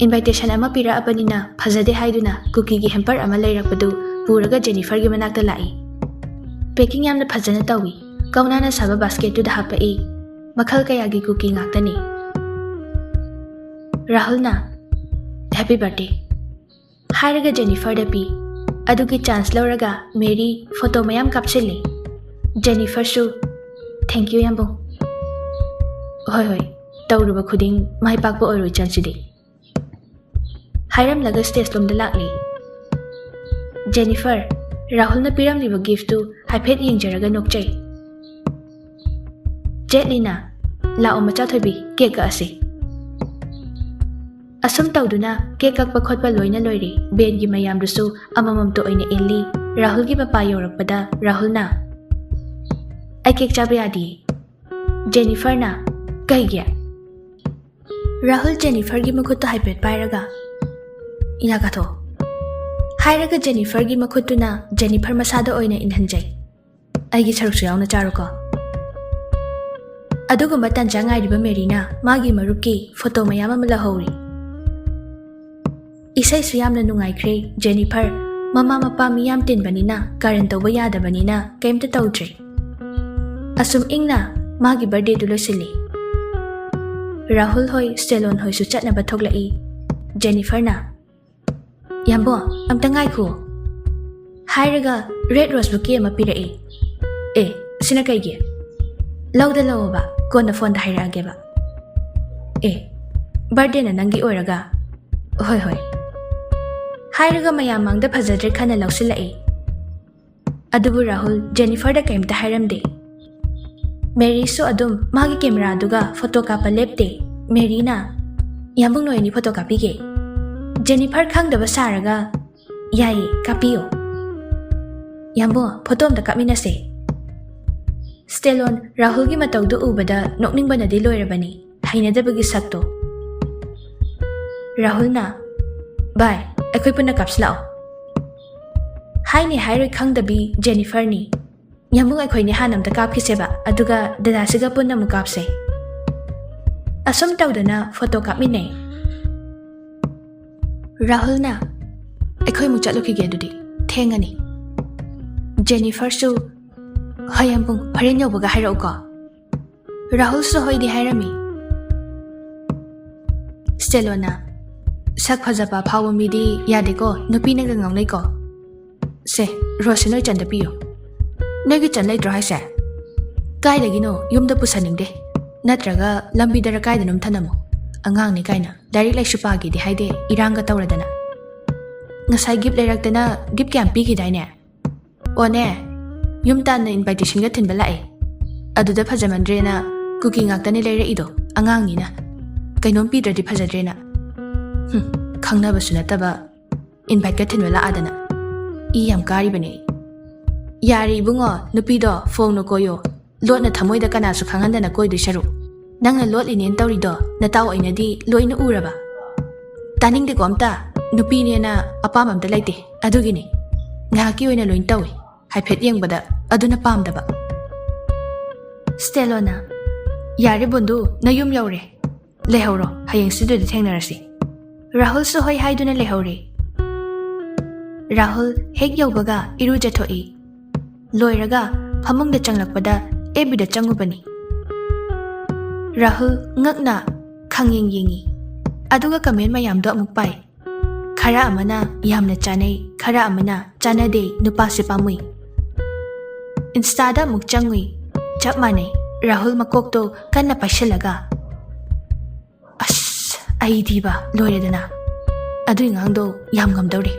"ꯏꯟꯚꯥꯏꯇꯦꯁꯟ ꯑꯃ ꯄꯤꯔꯛꯑꯕꯅꯤꯅ ꯐꯖꯗꯦ ꯍꯥꯏꯗꯨꯅ ꯀꯨꯀꯤꯒꯤ ꯍꯦꯝꯄꯔ ꯑꯃ ꯂꯩꯔꯛꯄꯗꯨ ꯄꯨꯔꯒ ꯖꯦꯅꯤꯐꯔꯒꯤ ꯃꯅꯥꯛꯇ ꯂꯥꯛꯏ꯫ ꯄꯦꯀꯤꯡ ꯌꯥꯝꯅ ꯐꯖꯅ ꯇꯧꯏ꯫ ꯀꯧꯅꯥꯅ ꯁꯥꯕ ꯕꯥꯁꯀꯦꯠꯇꯨꯗ ꯍꯥꯞꯄꯛꯏ꯫ ꯃꯈꯜ ꯀꯌꯥꯒꯤ ꯀꯨꯀꯤ ꯉꯥꯛꯇꯅꯤ꯫ ꯔꯥꯍꯨꯜꯅ, "ꯍꯦꯄꯤ ꯕꯥꯔꯊꯗꯦ" ꯍꯥꯏꯔꯒ ꯖꯦꯅꯤꯐꯔꯗ ꯄꯤ꯫ ꯑꯗꯨꯒꯤ ꯆꯥꯟꯁ ꯂꯧꯔꯒ ꯃꯦꯔꯤ ꯐꯣꯇꯣ ꯃꯌꯥꯝ ꯀꯥꯞꯁꯤꯜꯂꯤ꯫ ꯖꯦꯅꯤꯐꯔꯁꯨ, "ꯊꯦꯡꯀ꯭ꯌꯨ ꯌꯥꯝꯕꯨꯡ꯫ ꯍꯣꯏ ꯍꯣꯏ, ꯇꯧꯔꯨꯕ ꯈꯨꯗꯤꯡ ꯃꯥꯏ ꯄꯥꯛꯄ ꯑꯣꯏꯔꯣꯏ ꯆꯟꯁꯤꯗꯤ" ꯍꯥꯏꯔꯝꯂꯒ ꯁ꯭ꯇꯦꯖ ꯂꯣꯝꯗ ꯂꯥꯛꯂꯤ꯫ ꯖꯦꯅꯤꯐꯔ, ꯔꯥꯍꯨꯜꯅ ꯄꯤꯔꯝꯂꯤꯕ ꯒꯤꯐꯇꯨ ꯍꯥꯏꯐꯦꯠ ꯌꯦꯡꯖꯔꯒ ꯅꯣꯛꯆꯩ꯫ ꯖꯦꯠꯂꯤꯅ, "ꯂꯥꯛꯑꯣ ꯃꯆꯥ ꯊꯣꯏꯕꯤ, ꯀꯦꯛ ꯀꯛꯑꯁꯤ"꯫ ꯑꯁꯨꯝ ꯇꯧꯗꯨꯅ ꯀꯦꯛ ꯀꯛꯄ ꯈꯣꯠꯄ ꯂꯣꯏꯅ ꯂꯣꯏꯔꯦ꯫ ꯕꯦꯟꯒꯤ ꯃꯌꯥꯝꯗꯨꯁꯨ ꯑꯃꯃꯝꯇ ꯑꯣꯏꯅ ꯏꯜꯂꯤ꯫ ꯔꯥꯍꯨꯜꯒꯤ ꯃꯄꯥ ꯌꯧꯔꯛꯄꯗ ꯔꯥꯍꯨꯜꯅ, "ꯑꯩ ꯀꯦꯛ ꯆꯥꯕ ꯌꯥꯗꯤꯌꯦ"꯫ ꯖꯦꯅꯤꯐꯔꯅ, "ꯀꯩꯒꯤ?" ꯔꯥꯍꯨꯜ ꯖꯦꯅꯤꯐꯔꯒꯤ ꯃꯈꯨꯠꯇ ꯍꯥꯏꯐꯦꯠ ꯄꯥꯏꯔꯒ, "ꯌꯥ ꯀꯥꯊꯣꯛꯑꯣ" ꯍꯥꯏꯔꯒ ꯖꯦꯅꯤꯐꯔꯒꯤ ꯃꯈꯨꯠꯇꯨꯅ ꯖꯦꯅꯤꯐꯔ ꯃꯁꯥꯗ ꯑꯣꯏꯅ ꯏꯟꯍꯟꯖꯩ꯫ "ꯑꯩꯒꯤ ꯁꯔꯨꯛꯁꯨ ꯌꯥꯎꯅ ꯆꯥꯔꯣꯀꯣ"꯫ ꯑꯗꯨꯒꯨꯝꯕ ꯇꯥꯟꯖꯥ ꯉꯥꯏꯔꯤꯕ ꯃꯦꯔꯤꯅ ꯃꯥꯒꯤ ꯃꯔꯨꯞꯀꯤ ꯐꯣꯇꯣ ꯃꯌꯥꯝ ꯑꯃ ꯂꯧꯍꯧꯔꯤ꯫ ꯏꯁꯩꯁꯨ ꯌꯥꯝꯅ ꯅꯨꯡꯉꯥꯏꯈ꯭ꯔꯦ꯫ ꯖꯦꯅꯤꯐꯔ, ꯃꯃꯥ ꯃꯄꯥ ꯃꯤ ꯌꯥꯝ ꯇꯤꯟꯕꯅꯤꯅ, ꯀꯥꯔꯟ ꯇꯧꯕ ꯌꯥꯗꯕꯅꯤꯅ ꯀꯩꯝꯇ ꯇꯧꯗ꯭ꯔꯦ꯫ ꯑꯁꯨꯝ ꯏꯪꯅ ꯃꯥꯒꯤ ꯕꯥꯔꯊꯗꯦꯗꯨ ꯂꯣꯏꯁꯤꯜꯂꯤ꯫ ꯔꯥꯍꯨꯜ ꯍꯣꯏ, ꯁ꯭ꯇꯦꯂꯣꯟ ꯍꯣꯏꯁꯨ ꯆꯠꯅꯕ ꯊꯣꯛꯂꯛꯏ꯫ ꯖꯦꯅꯤꯐꯔꯅ, "ꯌꯥꯝꯕꯣ, ꯑꯝꯇ ꯉꯥꯏꯈꯣ" ꯍꯥꯏꯔꯒ ꯔꯦꯗ ꯔꯣꯁ ꯕꯨꯀꯦ ꯑꯃ ꯄꯤꯔꯛꯏ꯫ "ꯑꯦ, ꯁꯤꯅ ꯀꯩꯒꯤ?" "ꯂꯧꯗ ꯂꯧꯑꯣꯕ, ꯀꯣꯟꯅ ꯐꯣꯟꯗ ꯍꯥꯏꯔꯛꯑꯒꯦꯕ"꯫ "ꯑꯦ, ꯕꯥꯔꯊꯗꯦꯅ ꯅꯪꯒꯤ ꯑꯣꯏꯔꯒ"꯫ "ꯍꯣꯏ ꯍꯣꯏ" ꯍꯥꯏꯔꯒ ꯃꯌꯥꯝ ꯃꯥꯡꯗ ꯐꯖꯗ꯭ꯔꯦ ꯈꯟꯅ ꯂꯧꯁꯤꯜꯂꯛꯏ꯫ ꯑꯗꯨꯕꯨ ꯔꯥꯍꯨꯜ ꯖꯦꯅꯤꯐꯔꯗ ꯀꯩꯝꯇ ꯍꯥꯏꯔꯝꯗꯦ꯫ ꯃꯦꯔꯤꯁꯨ ꯑꯗꯨꯝ ꯃꯥꯒꯤ ꯀꯦꯃꯦꯔꯥꯗꯨꯒ ꯐꯣꯇꯣ ꯀꯥꯞꯄ ꯂꯦꯞꯇꯦ꯫ ꯃꯦꯔꯤꯅ, "ꯌꯥꯝꯕꯨꯡ, ꯅꯣꯏ ꯑꯅꯤ ꯐꯣꯇꯣ ꯀꯥꯞꯄꯤꯒꯦ"꯫ ꯖꯦꯅꯤꯐꯔ ꯈꯪꯗꯕ ꯁꯥꯔꯒ, "ꯌꯥꯏꯌꯦ, ꯀꯥꯞꯄꯤꯌꯣ"꯫ "ꯌꯥꯝꯕꯨꯡ, ꯐꯣꯇꯣ ꯑꯝꯇ ꯀꯥꯞꯃꯤꯟꯅꯁꯦ"꯫ ꯁ꯭ꯇꯦꯂꯣꯟ ꯔꯥꯍꯨꯜꯒꯤ ꯃꯇꯧꯗꯨ ꯎꯕꯗ ꯅꯣꯛꯅꯤꯡꯕꯅꯗꯤ ꯂꯣꯏꯔꯕꯅꯤ꯫ ꯍꯩꯅꯗꯕꯒꯤ ꯁꯛꯇꯣ꯫ ꯔꯥꯍꯨꯜꯅ, "ꯚꯥꯏ, ꯑꯩꯈꯣꯏ ꯄꯨꯟꯅ ꯀꯥꯞꯁꯤꯜꯂꯛꯑꯣ" ꯍꯥꯏꯅꯤ ꯍꯥꯏꯔꯣꯏ ꯈꯪꯗꯕꯤ ꯖꯦꯅꯤꯐꯔꯅꯤ꯫ "ꯌꯥꯝꯕꯨꯡ, ꯑꯩꯈꯣꯏꯅꯤ ꯍꯥꯟꯅ ꯑꯝꯇ ꯀꯥꯞꯈꯤꯁꯦꯕ, ꯑꯗꯨꯒ ꯗꯗꯥꯁꯤꯒ ꯄꯨꯟꯅ ꯑꯃꯨꯛ ꯀꯥꯞꯁꯦ"꯫ ꯑꯁꯨꯝ ꯇꯧꯗꯅ ꯐꯣꯇꯣ ꯀꯥꯞꯃꯤꯟꯅꯩ꯫ ꯔꯥꯍꯨꯜꯅ, "ꯑꯩꯈꯣꯏ ꯑꯃꯨꯛ ꯆꯠꯂꯨꯈꯤꯒꯦ ꯑꯗꯨꯗꯤ, ꯊꯦꯡꯉꯅꯤ꯫ ꯖꯦꯅꯤꯐꯔꯁꯨ ꯍꯌꯦꯡ ꯄꯨꯡ ꯍꯣꯔꯦꯟ ꯌꯧꯕꯒ ꯍꯥꯏꯔꯛꯎꯀꯣ꯫ ꯔꯥꯍꯨꯜꯁꯨ ꯍꯣꯏꯗꯤ ꯍꯥꯏꯔꯝꯃꯤ꯫ ꯁ꯭ꯇꯦꯂꯣꯅ, "ꯁꯛ ꯐꯖꯕ ꯑꯐꯥꯎꯕ ꯃꯤꯗꯤ ꯌꯥꯗꯦꯀꯣ, ꯅꯨꯄꯤꯅꯒ ꯉꯥꯎꯅꯩꯀꯣ꯫ ꯁꯦ, ꯔꯣꯁꯁꯦ ꯅꯣꯏ ꯆꯟꯗ ꯄꯤꯌꯨ꯫ ꯅꯣꯏꯒꯤ ꯆꯟ ꯂꯩꯇ꯭ꯔꯣ ꯍꯥꯏꯁꯦ? ꯀꯥꯏꯗꯒꯤꯅꯣ, ꯌꯨꯝꯗ ꯄꯨꯁꯟꯅꯤꯡꯗꯦ꯫ ꯅꯠꯇ꯭ꯔꯒ ꯂꯝꯕꯤꯗꯔ ꯀꯥꯏꯗꯅꯣꯝ ꯊꯅꯝꯃꯣ꯫ ꯑꯉꯥꯡꯅꯤ ꯀꯥꯏꯅ ꯂꯥꯏꯔꯤꯛ ꯂꯥꯏꯁꯨ ꯄꯥꯒꯦꯗꯤ ꯍꯥꯏꯗꯦ, ꯏꯔꯥꯡꯒ ꯇꯧꯔꯗꯅ꯫ ꯉꯁꯥꯏ ꯒꯤꯐ ꯂꯩꯔꯛꯇꯅ ꯒꯤꯐ ꯀꯌꯥꯝ ꯄꯤꯈꯤꯗꯥꯏꯅꯦ?" "ꯑꯣꯅꯦ, ꯌꯨꯝ ꯇꯥꯟꯅ ꯏꯟꯚꯥꯏꯇꯦꯁꯟꯒ ꯊꯤꯟꯕ ꯂꯥꯛꯑꯦ꯫ ꯑꯗꯨꯗ ꯐꯖꯃꯟꯗ꯭ꯔꯦꯅ ꯀꯨꯀꯤ ꯉꯥꯛꯇꯅꯦ ꯂꯩꯔꯛꯏꯗꯣ, ꯑꯉꯥꯡꯅꯤꯅ꯫ ꯀꯩꯅꯣꯝ ꯄꯤꯗ꯭ꯔꯗꯤ ꯐꯖꯗ꯭ꯔꯦꯅ꯫ ꯍꯨꯝ, ꯈꯪꯅꯕꯁꯨ ꯅꯠꯇꯕ ꯏꯟꯚꯥꯏꯠꯀ ꯊꯤꯟꯕ ꯂꯥꯛꯑꯗꯅ꯫ ꯏ ꯌꯥꯝ ꯀꯥꯔꯤꯕꯅꯦ ꯑꯩ꯫ ꯌꯥꯔꯦ ꯏꯕꯨꯡꯉꯣ, ꯅꯨꯄꯤꯗꯣ ꯐꯣꯡꯅ ꯀꯣꯏꯌꯣ꯫ ꯂꯣꯠꯅ ꯊꯃꯣꯏꯗ ꯀꯅꯥꯁꯨ ꯈꯪꯍꯟꯗꯅ ꯀꯣꯏꯗꯣꯏ ꯁꯔꯨꯛ, ꯅꯪꯅ ꯂꯣꯠꯂꯤꯅꯦꯅ ꯇꯧꯔꯤꯗꯣ ꯅꯇꯥꯎ ꯑꯩꯅꯗꯤ ꯂꯣꯏꯅ ꯎꯔꯕ꯫ ꯇꯥꯅꯤꯡꯗꯦꯀꯣ ꯑꯝꯇ꯫ ꯅꯨꯄꯤꯅꯦꯅ ꯑꯄꯥꯝꯕ ꯑꯝꯇ ꯂꯩꯇꯦ꯫ ꯑꯗꯨꯒꯤꯅꯤ ꯉꯥꯏꯍꯥꯛꯀꯤ ꯑꯣꯏꯅ ꯂꯣꯏꯅ ꯇꯧꯏ꯫ ꯍꯥꯏꯐꯦꯠ ꯌꯦꯡꯕꯗ ꯑꯗꯨꯅ ꯄꯥꯝꯗꯕ꯫" ꯁ꯭ꯇꯦꯂꯣꯅ, "ꯌꯥꯔꯦ ꯕꯨꯟꯗꯨ, ꯅꯌꯨꯝ ꯌꯧꯔꯦ꯫ ꯂꯩꯍꯧꯔꯣ, ꯍꯌꯦꯡ ꯁ꯭ꯇꯨꯗꯤꯑꯣꯗ ꯊꯦꯡꯅꯔꯁꯤ꯫" ꯔꯥꯍꯨꯜꯁꯨ ꯍꯣꯏ ꯍꯥꯏꯗꯨꯅ ꯂꯩꯍꯧꯔꯦ꯫ ꯔꯥꯍꯨꯜ ꯍꯦꯛ ꯌꯧꯕꯒ ꯏꯔꯨꯖꯊꯣꯛꯏ꯫ ꯂꯣꯏꯔꯒ ꯐꯃꯨꯡꯗ ꯆꯪꯂꯛꯄꯗ ꯑꯦꯐ ꯕꯤꯗ ꯆꯪꯉꯨꯕꯅꯤ꯫ ꯔꯥꯍꯨꯜ ꯉꯛꯅ ꯈꯪꯌꯦꯡ ꯌꯦꯡꯉꯤ꯫ ꯑꯗꯨꯒ ꯀꯃꯦꯟ ꯃꯌꯥꯝꯗꯣ ꯑꯃꯨꯛ ꯄꯥꯏ꯫ ꯈꯔ ꯑꯃꯅ ꯌꯥꯝꯅ ꯆꯥꯅꯩ, ꯈꯔ ꯑꯃꯅ ꯆꯥꯅꯗꯦ, ꯅꯨꯄꯥꯁꯦ ꯄꯥꯝꯃꯨꯏ꯫ ꯏꯟꯁꯇꯥꯗ ꯑꯃꯨꯛ ꯆꯪꯉꯨꯏ꯫ ꯆꯞ ꯃꯥꯟꯅꯩ꯫ ꯔꯥꯍꯨꯜ ꯃꯀꯣꯛꯇꯣ ꯀꯟꯅ ꯄꯥꯏꯁꯤꯜꯂꯒ, "ꯑꯁ, ꯑꯩꯗꯤꯕ ꯂꯣꯏꯔꯦꯗꯅ꯫ ꯑꯗꯨꯏ ꯑꯉꯥꯡꯗꯣ ꯌꯥꯝ ꯉꯝꯗꯧꯔꯦ꯫"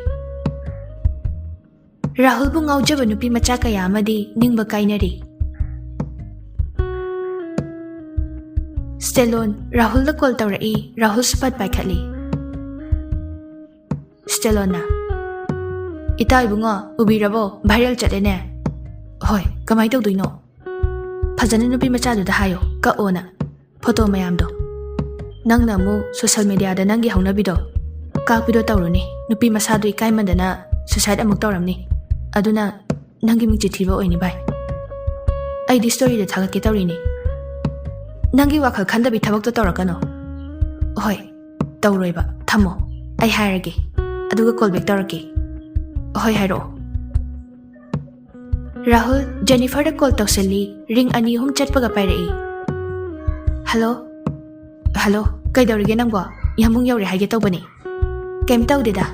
ꯔꯥꯍꯨꯜꯕꯨ ꯉꯥꯎꯖꯕ ꯅꯨꯄꯤ ꯃꯆꯥ ꯀꯌꯥ ꯑꯃꯗꯤ ꯅꯤꯡꯕ ꯀꯥꯏꯅꯔꯤ꯫ ꯁ꯭ꯇꯦꯂꯣꯟ ꯔꯥꯍꯨꯜꯗ ꯀꯣꯜ ꯇꯧꯔꯛꯏ꯫ ꯔꯥꯍꯨꯜꯁꯨ ꯐꯠ ꯄꯥꯏꯈꯠꯂꯤ꯫ ꯁ꯭ꯇꯦꯂꯣꯟꯅ, "ꯏꯇꯥꯎ ꯏꯕꯨꯡꯉꯣ, ꯎꯕꯤꯔꯕꯣ? ꯚꯥꯏꯔꯦꯜ ꯆꯠꯂꯦꯅꯦ꯫" "ꯍꯣꯏ, ꯀꯃꯥꯏ ꯇꯧꯗꯣꯏꯅꯣ?" "ꯐꯖꯅ ꯅꯨꯄꯤ ꯃꯆꯥꯗꯨꯗ ꯍꯥꯏꯌꯣ, ꯀꯛꯑꯣꯅ꯫ ꯐꯣꯇꯣ ꯃꯌꯥꯝꯗꯣ꯫ ꯅꯪꯅ ꯑꯃꯨꯛ ꯁꯣꯁꯦꯜ ꯃꯦꯗꯤꯌꯥꯗ ꯅꯪꯒꯤ ꯍꯧꯅꯕꯤꯗꯣ, ꯀꯥꯛꯄꯤꯗꯣ ꯇꯧꯔꯨꯅꯤ꯫ ꯅꯨꯄꯤ ꯃꯁꯥꯗꯣ ꯏꯀꯥꯏꯃꯟꯗꯅ ꯁꯨꯁꯥꯏꯠ ꯑꯃꯨꯛ ꯇꯧꯔꯝꯅꯤ꯫ ꯑꯗꯨꯅ ꯅꯪꯒꯤ ꯃꯤꯡꯆꯠ ꯊꯤꯕ ꯑꯣꯏꯅꯤ ꯚꯥꯏ꯫ ꯑꯩꯗꯤ ꯁ꯭ꯇꯣꯔꯤꯗ ꯊꯥꯒꯠꯀꯦ ꯇꯧꯔꯤꯅꯤ꯫ ꯅꯪꯒꯤ ꯋꯥꯈꯜ ꯈꯟꯗꯕꯤ ꯊꯕꯛꯇꯣ ꯇꯧꯔꯛꯀꯅꯣ꯫" "ꯍꯣꯏ, ꯇꯧꯔꯣꯏꯕ꯫ ꯊꯝꯃꯣ꯫ ꯑꯩ ꯍꯥꯏꯔꯒꯦ꯫ ꯑꯗꯨꯒ ꯀꯣꯜ ꯕꯦꯛ ꯇꯧꯔꯛꯀꯦ꯫" ꯍꯣꯏ, ꯍꯥꯏꯔꯛꯑꯣ꯫ ꯔꯥꯍꯨꯜ ꯖꯦꯅꯤꯐꯔꯗ ꯀꯣꯜ ꯇꯧꯁꯤꯜꯂꯤ꯫ ꯔꯤꯡ ꯑꯅꯤ ꯑꯍꯨꯝ ꯆꯠꯄꯒ ꯄꯥꯏꯔꯛꯏ꯫ "ꯍꯜꯂꯣ꯫ ꯍꯜꯂꯣ, ꯀꯩꯗꯧꯔꯤꯒꯦ ꯅꯪꯕꯣ? ꯌꯥꯝꯕꯨꯡ ꯌꯧꯔꯦ ꯍꯥꯏꯒꯦ ꯇꯧꯕꯅꯤ꯫" "ꯀꯩꯝ ꯇꯧꯗꯦꯗ꯫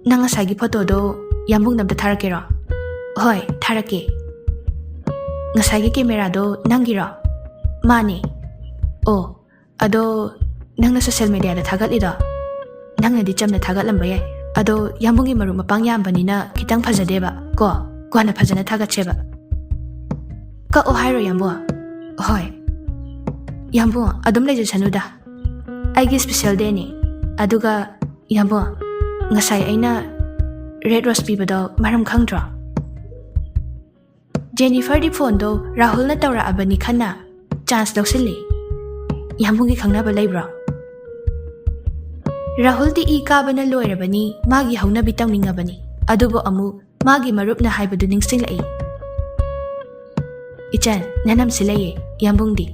ꯅꯪ ꯉꯁꯥꯏꯒꯤ ꯐꯣꯇꯣꯗꯣ ꯌꯥꯝꯕꯨꯡꯗ ꯑꯝꯇ ꯊꯥꯔꯛꯀꯦꯔꯣ?" "ꯍꯣꯏ, ꯊꯥꯔꯛꯀꯦ꯫ ꯉꯁꯥꯏꯒꯤ ꯀꯦꯃꯦꯔꯥꯗꯣ ꯅꯪꯒꯤꯔꯣ?" "ꯃꯥꯅꯦ꯫" "ꯑꯣ, ꯑꯗꯣ ꯅꯪꯅ ꯁꯣꯁꯦꯜ ꯃꯦꯗꯤꯌꯥꯗ ꯊꯥꯒꯠꯂꯤꯗꯣ, ꯅꯪꯅꯗꯤ ꯆꯝꯅ ꯊꯥꯒꯠꯂꯝꯕ ꯌꯥꯏ, ꯑꯗꯣ ꯌꯥꯝꯕꯨꯡꯒꯤ ꯃꯔꯨꯞ ꯃꯄꯥꯡ ꯌꯥꯝꯕꯅꯤꯅ ꯈꯤꯇꯪ ꯐꯖꯗꯦꯕ ꯀꯣ꯫ ꯀꯣꯟꯅ ꯐꯖꯅ ꯊꯥꯒꯠꯁꯦꯕ꯫" "ꯀꯛꯑꯣ ꯍꯥꯏꯔꯣ ꯌꯥꯝꯕꯨꯡ?" "ꯍꯣꯏ꯫" "ꯌꯥꯝꯕꯨꯡ, ꯑꯗꯨꯝ ꯂꯩꯖꯁꯅꯨꯗ꯫ ꯑꯩꯒꯤ ꯁ꯭ꯄꯦꯁꯦꯜ ꯗꯦꯅꯤ꯫ ꯑꯗꯨꯒ ꯌꯥꯝꯕꯨꯡ, ꯉꯁꯥꯏ ꯑꯩꯅ ꯔꯦꯗ ꯔꯣꯁ ꯄꯤꯕꯗꯣ ꯃꯔꯝ ꯈꯪꯗ꯭ꯔꯣ?" ꯖꯦꯅꯤꯐꯔꯗꯤ ꯐꯣꯟꯗꯣ ꯔꯥꯍꯨꯜꯅ ꯇꯧꯔꯛꯑꯕꯅꯤ ꯈꯟꯅ ꯆꯥꯟꯁ ꯂꯧꯁꯤꯜꯂꯤ꯫ "ꯌꯥꯝꯕꯨꯡꯒꯤ ꯈꯪꯅꯕ ꯂꯩꯕ꯭ꯔꯣ?" ꯔꯥꯍꯨꯜꯗꯤ ꯏ ꯀꯥꯕꯅ ꯂꯣꯏꯔꯕꯅꯤ, ꯃꯥꯒꯤ ꯍꯧꯅꯕꯤ ꯇꯧꯅꯤꯡꯉꯕꯅꯤ꯫ ꯑꯗꯨꯕꯨ ꯑꯃꯨꯛ ꯃꯥꯒꯤ ꯃꯔꯨꯞꯅ ꯍꯥꯏꯕꯗꯨ ꯅꯤꯡꯁꯤꯡꯂꯛꯏ꯫ "ꯏꯆꯟ, ꯅꯅꯝꯁꯤ ꯂꯩꯌꯦ, ꯌꯥꯝꯕꯨꯡꯗꯤ꯫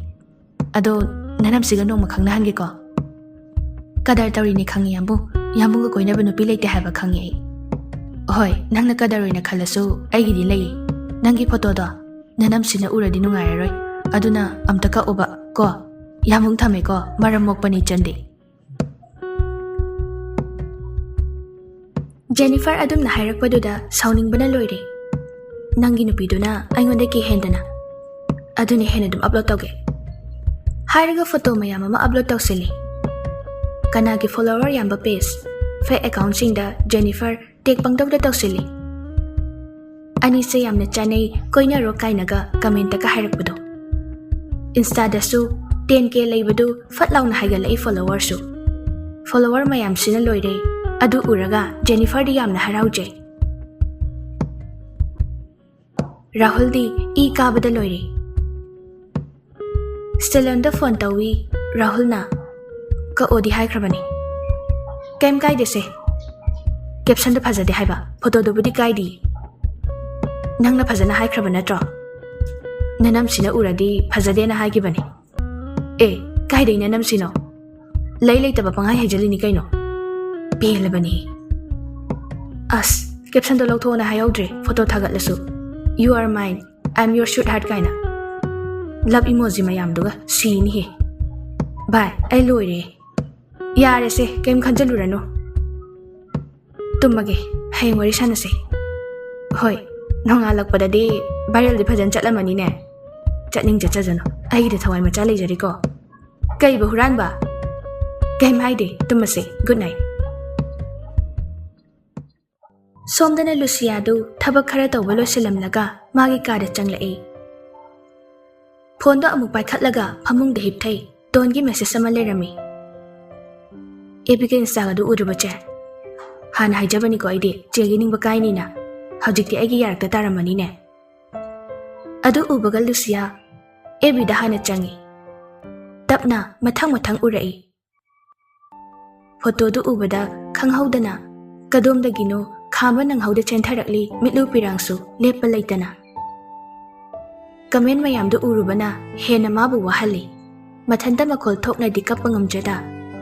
ꯑꯗꯣ ꯅꯅꯝꯁꯤꯒ ꯅꯣꯡꯃ ꯈꯪꯅꯍꯟꯒꯦꯀꯣ꯫" "ꯀꯗꯔ ꯇꯧꯔꯤꯅꯦ ꯈꯪꯉꯤ ꯌꯥꯝꯕꯨꯡ꯫ ꯌꯥꯝꯕꯨꯡꯒ ꯀꯣꯏꯅꯕ ꯅꯨꯄꯤ ꯂꯩꯇꯦ ꯍꯥꯏꯕ ꯈꯪꯉꯤ ꯑꯩ꯫" "ꯍꯣꯏ, ꯅꯪꯅ ꯀꯗꯔ ꯑꯣꯏꯅ ꯈꯜꯂꯁꯨ ꯑꯩꯒꯤꯗꯤ ꯂꯩꯌꯦ꯫ ꯅꯪꯒꯤ ꯐꯣꯇꯣꯗꯣ ꯅꯅꯝꯁꯤꯅ ꯎꯔꯗꯤ ꯅꯨꯡꯉꯥꯏꯔꯔꯣꯏ꯫ ꯑꯗꯨꯅ ꯑꯝꯇ ꯀꯛꯎꯕ ꯀꯣ꯫ ꯌꯥꯝꯕꯨꯡ ꯊꯝꯃꯦꯀꯣ, ꯃꯔꯝ ꯃꯣꯛꯄꯅꯤ ꯏꯆꯟꯗꯤ꯫" ꯖꯦꯅꯤꯐꯔ ꯑꯗꯨꯝꯅ ꯍꯥꯏꯔꯛꯄꯗꯨꯗ ꯁꯥꯎꯅꯤꯡꯕꯅ ꯂꯣꯏꯔꯦ꯫ "ꯅꯪꯒꯤ ꯅꯨꯄꯤꯗꯨꯅ ꯑꯩꯉꯣꯟꯗꯒꯤ ꯍꯦꯟꯗꯅ꯫ ꯑꯗꯨꯅ ꯍꯦꯟꯅ ꯑꯗꯨꯝ ꯑꯞꯂꯣꯗ ꯇꯧꯒꯦ꯫" ꯍꯥꯏꯔꯒ ꯐꯣꯇꯣ ꯃꯌꯥꯝ ꯑꯃ ꯑꯞꯂꯣꯗ ꯇꯧꯁꯤꯜꯂꯤ꯫ ꯀꯅꯥꯒꯤ ꯐꯣꯂꯣꯋꯔ ꯌꯥꯝꯕ ꯄꯦꯖ, ꯐꯦꯛ ꯑꯦꯀꯥꯎꯟꯁꯤꯡꯗ ꯖꯦꯅꯤꯐꯔ ꯇꯦꯛ ꯄꯪꯇꯧꯗ ꯇꯧꯁꯤꯜꯂꯤ꯫ "ꯑꯅꯤꯁꯦ ꯌꯥꯝꯅ ꯆꯥꯅꯩ, ꯀꯣꯏꯅꯔꯣ" ꯀꯥꯏꯅꯒ ꯀꯃꯦꯟꯇꯒ ꯍꯥꯏꯔꯛꯄꯗꯣ꯫ ꯏꯟꯁꯇꯥꯗꯁꯨ ꯇꯦꯟ ꯀꯦ ꯂꯩꯕꯗꯨ ꯐꯠ ꯂꯥꯎꯅ ꯍꯥꯏꯒꯠꯂꯛꯏ ꯐꯣꯂꯣꯋꯔꯁꯨ꯫ ꯐꯣꯂꯣꯋꯔ ꯃꯌꯥꯝꯁꯤꯅ ꯂꯣꯏꯔꯦ꯫ ꯑꯗꯨ ꯎꯔꯒ ꯖꯦꯅꯤꯐꯔꯗꯤ ꯌꯥꯝꯅ ꯍꯔꯥꯎꯖꯩ꯫ ꯔꯥꯍꯨꯜꯗꯤ ꯏ ꯀꯥꯕꯗ ꯂꯣꯏꯔꯦ꯫ ꯁ꯭ꯇꯦꯂꯣꯟꯗ ꯐꯣꯟ ꯇꯧꯏ꯫ ꯔꯥꯍꯨꯜꯅ ꯀꯛꯑꯣꯗꯤ ꯍꯥꯏꯈ꯭ꯔꯕꯅꯤ꯫ "ꯀꯩꯝ ꯀꯥꯏꯗꯦꯁꯦ꯫ ꯀꯦꯞꯁꯟꯗꯣ ꯐꯖꯗꯦ ꯍꯥꯏꯕ, ꯐꯣꯇꯣꯗꯨꯕꯨꯗꯤ ꯀꯥꯏꯗꯤ꯫ ꯅꯪꯅ ꯐꯖꯅ ꯍꯥꯏꯈ꯭ꯔꯕ ꯅꯠꯇ꯭ꯔꯣ? ꯅꯅꯝꯁꯤꯅ ꯎꯔꯗꯤ ꯐꯖꯗꯦꯅ ꯍꯥꯏꯈꯤꯕꯅꯤ꯫" "ꯑꯦ, ꯀꯥꯏꯗꯩ ꯅꯅꯝꯁꯤꯅꯣ? ꯂꯩ ꯂꯩꯇꯕ ꯄꯪꯍꯥꯏ ꯍꯥꯏꯖꯜꯂꯤꯅꯤ ꯀꯩꯅꯣ꯫ ꯄꯦꯜꯂꯕꯅꯤ꯫" ꯑꯁ, ꯀꯦꯞꯁꯟꯗꯣ ꯂꯧꯊꯣꯛꯑꯣꯅ ꯍꯥꯏꯍꯧꯗ꯭ꯔꯦ, ꯐꯣꯇꯣ ꯊꯥꯒꯠꯂꯁꯨ꯫ "You are mine, I am your sweetheart" ꯀꯥꯏꯅ꯫ ꯂꯞ ꯏꯃꯣꯖꯤ ꯃꯌꯥꯝꯗꯨꯒ ꯁꯤꯅꯤꯍꯦ꯫ ꯚꯥꯏ, ꯑꯩ ꯂꯣꯏꯔꯦ꯫ ꯌꯥꯔꯦꯁꯦ, ꯀꯩꯝ ꯈꯟꯖꯜꯂꯨꯔꯅꯨ꯫ ꯇꯨꯝꯃꯒꯦ, ꯍꯌꯦꯡ ꯋꯥꯔꯤ ꯁꯥꯟꯅꯁꯦ꯫ ꯍꯣꯏ, ꯅꯣꯡꯉꯥꯜꯂꯛꯄꯗꯗꯤ ꯚꯥꯏꯔꯦꯜꯗꯤ ꯐꯖꯅ ꯆꯠꯂꯝꯃꯅꯤꯅꯦ꯫ ꯆꯠꯅꯤꯡ ꯆꯠꯆꯖꯅꯨ, ꯑꯩꯒꯤꯗꯤ ꯊꯋꯥꯏ ꯃꯆꯥ ꯂꯩꯖꯔꯤꯀꯣ꯫ ꯀꯩꯕ ꯍꯨꯔꯥꯟꯕ? ꯀꯩꯝ ꯍꯥꯏꯗꯦ, ꯇꯨꯝꯃꯁꯦ꯫ Good night꯫ ꯁꯣꯝꯗꯅ ꯂꯨꯁꯤꯌꯥꯗꯨ ꯊꯕꯛ ꯈꯔ ꯇꯧꯕ ꯂꯣꯏꯁꯤꯜꯂꯝꯂꯒ ꯃꯥꯒꯤ ꯀꯥꯗ ꯆꯪꯂꯛꯏ꯫ ꯐꯣꯟꯗꯣ ꯑꯃꯨꯛ ꯄꯥꯏꯈꯠꯂꯒ ꯐꯃꯨꯡꯗ ꯍꯤꯞꯊꯩ꯫ ꯗꯣꯟꯒꯤ ꯃꯦꯁꯦꯖ ꯑꯃ ꯂꯩꯔꯝꯃꯤ꯫ "ꯑꯦꯕꯤꯒ ꯏꯟꯁꯇꯥꯒꯗꯨ ꯎꯔꯕ ꯆꯦ? ꯍꯥꯟꯅ ꯍꯥꯏꯖꯕꯅꯤꯀꯣ ꯑꯩꯗꯤ, ꯆꯦꯒꯤ ꯅꯤꯡꯕ ꯀꯥꯏꯅꯤꯅ꯫ ꯍꯧꯖꯤꯛꯇꯤ ꯑꯩꯒꯤ ꯌꯥꯔꯛꯇ ꯇꯥꯔꯝꯃꯅꯤꯅꯦ?" ꯑꯗꯨ ꯎꯕꯒ ꯂꯨꯁꯤꯌꯥ ꯑꯦꯕꯤꯗ ꯍꯥꯟꯅ ꯆꯪꯉꯤ꯫ ꯇꯞꯅ ꯃꯊꯪ ꯃꯊꯪ ꯎꯔꯛꯏ꯫ ꯐꯣꯇꯣꯗꯨ ꯎꯕꯗ ꯈꯪꯍꯧꯗꯅ ꯀꯗꯣꯝꯗꯒꯤꯅꯣ ꯈꯥꯝꯕ ꯅꯪꯍꯧꯗ ꯆꯦꯟꯊꯔꯛꯂꯤ, ꯃꯤꯠꯂꯨ ꯄꯤꯔꯥꯡꯁꯨ ꯂꯦꯞꯄ ꯂꯩꯇꯅ꯫ ꯀꯃꯦꯟ ꯃꯌꯥꯝꯗꯨ ꯎꯔꯨꯕꯅ ꯍꯦꯟꯅ ꯃꯥꯕꯨ ꯋꯥꯍꯜꯂꯤ꯫ ꯃꯊꯟꯇ ꯃꯈꯣꯜ ꯊꯣꯛꯅꯗꯤ ꯀꯞꯄ ꯉꯝꯖꯗ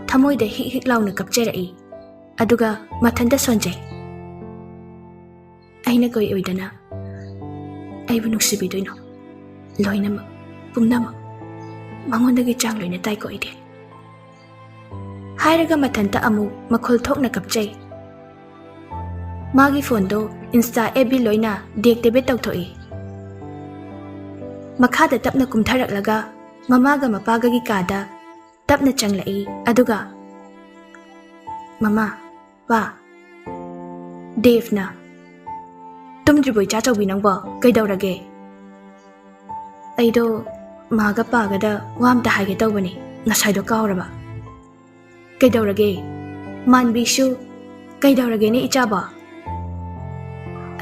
ꯊꯃꯣꯏꯗ ꯍꯤꯛ ꯍꯤꯛ ꯂꯥꯎꯅ ꯀꯞꯆꯔꯛꯏ꯫ ꯑꯗꯨꯒ ꯃꯊꯟꯇ ꯁꯣꯟꯖꯩ꯫ "ꯑꯩꯅ ꯀꯩ ꯑꯣꯏꯗꯅ ꯑꯩꯕꯨ ꯅꯨꯡꯁꯤꯕꯤꯗꯣꯏꯅꯣ? ꯂꯣꯏꯅꯃꯛ, ꯄꯨꯝꯅꯃꯛ ꯃꯉꯣꯟꯗꯒꯤ ꯆꯥꯡ ꯂꯣꯏꯅ ꯇꯥꯏꯀꯣ ꯑꯩꯗꯤ?" ꯍꯥꯏꯔꯒ ꯃꯊꯟꯇ ꯑꯃꯨꯛ ꯃꯈꯣꯜ ꯊꯣꯛꯅ ꯀꯞꯆꯩ꯫ ꯃꯥꯒꯤ ꯐꯣꯟꯗꯣ ꯏꯟꯁꯇꯥ, ꯑꯦꯐ ꯕꯤ ꯂꯣꯏꯅ ꯗꯤꯑꯦꯛꯇꯤꯚꯦꯠ ꯇꯧꯊꯣꯛꯏ꯫ ꯃꯈꯥꯗ ꯇꯞꯅ ꯀꯨꯝꯊꯔꯛꯂꯒ ꯃꯃꯥꯒ ꯃꯄꯥꯒꯒꯤ ꯀꯥꯗ ꯇꯞꯅ ꯆꯪꯂꯛꯏ꯫ ꯑꯗꯨꯒ, "ꯃꯃꯥ, ꯄꯥ꯫" ꯗꯦꯕꯅ, "ꯇꯨꯝꯗ꯭ꯔꯤꯕꯣ ꯏꯆꯥꯆꯧꯕꯤ ꯅꯪꯕꯣ? ꯀꯩꯗꯧꯔꯒꯦ?" "ꯑꯩꯗꯣ ꯃꯥꯒ ꯄꯥꯒꯗ ꯋꯥ ꯑꯝꯇ ꯍꯥꯏꯒꯦ ꯇꯧꯕꯅꯤ, ꯉꯁꯥꯏꯗꯣ ꯀꯥꯎꯔꯕ꯫" "ꯀꯩꯗꯧꯔꯒꯦ?" ꯃꯥꯟꯕꯤꯁꯨ, "ꯀꯩꯗꯧꯔꯒꯦꯅꯦ ꯏꯆꯥꯕꯣ?"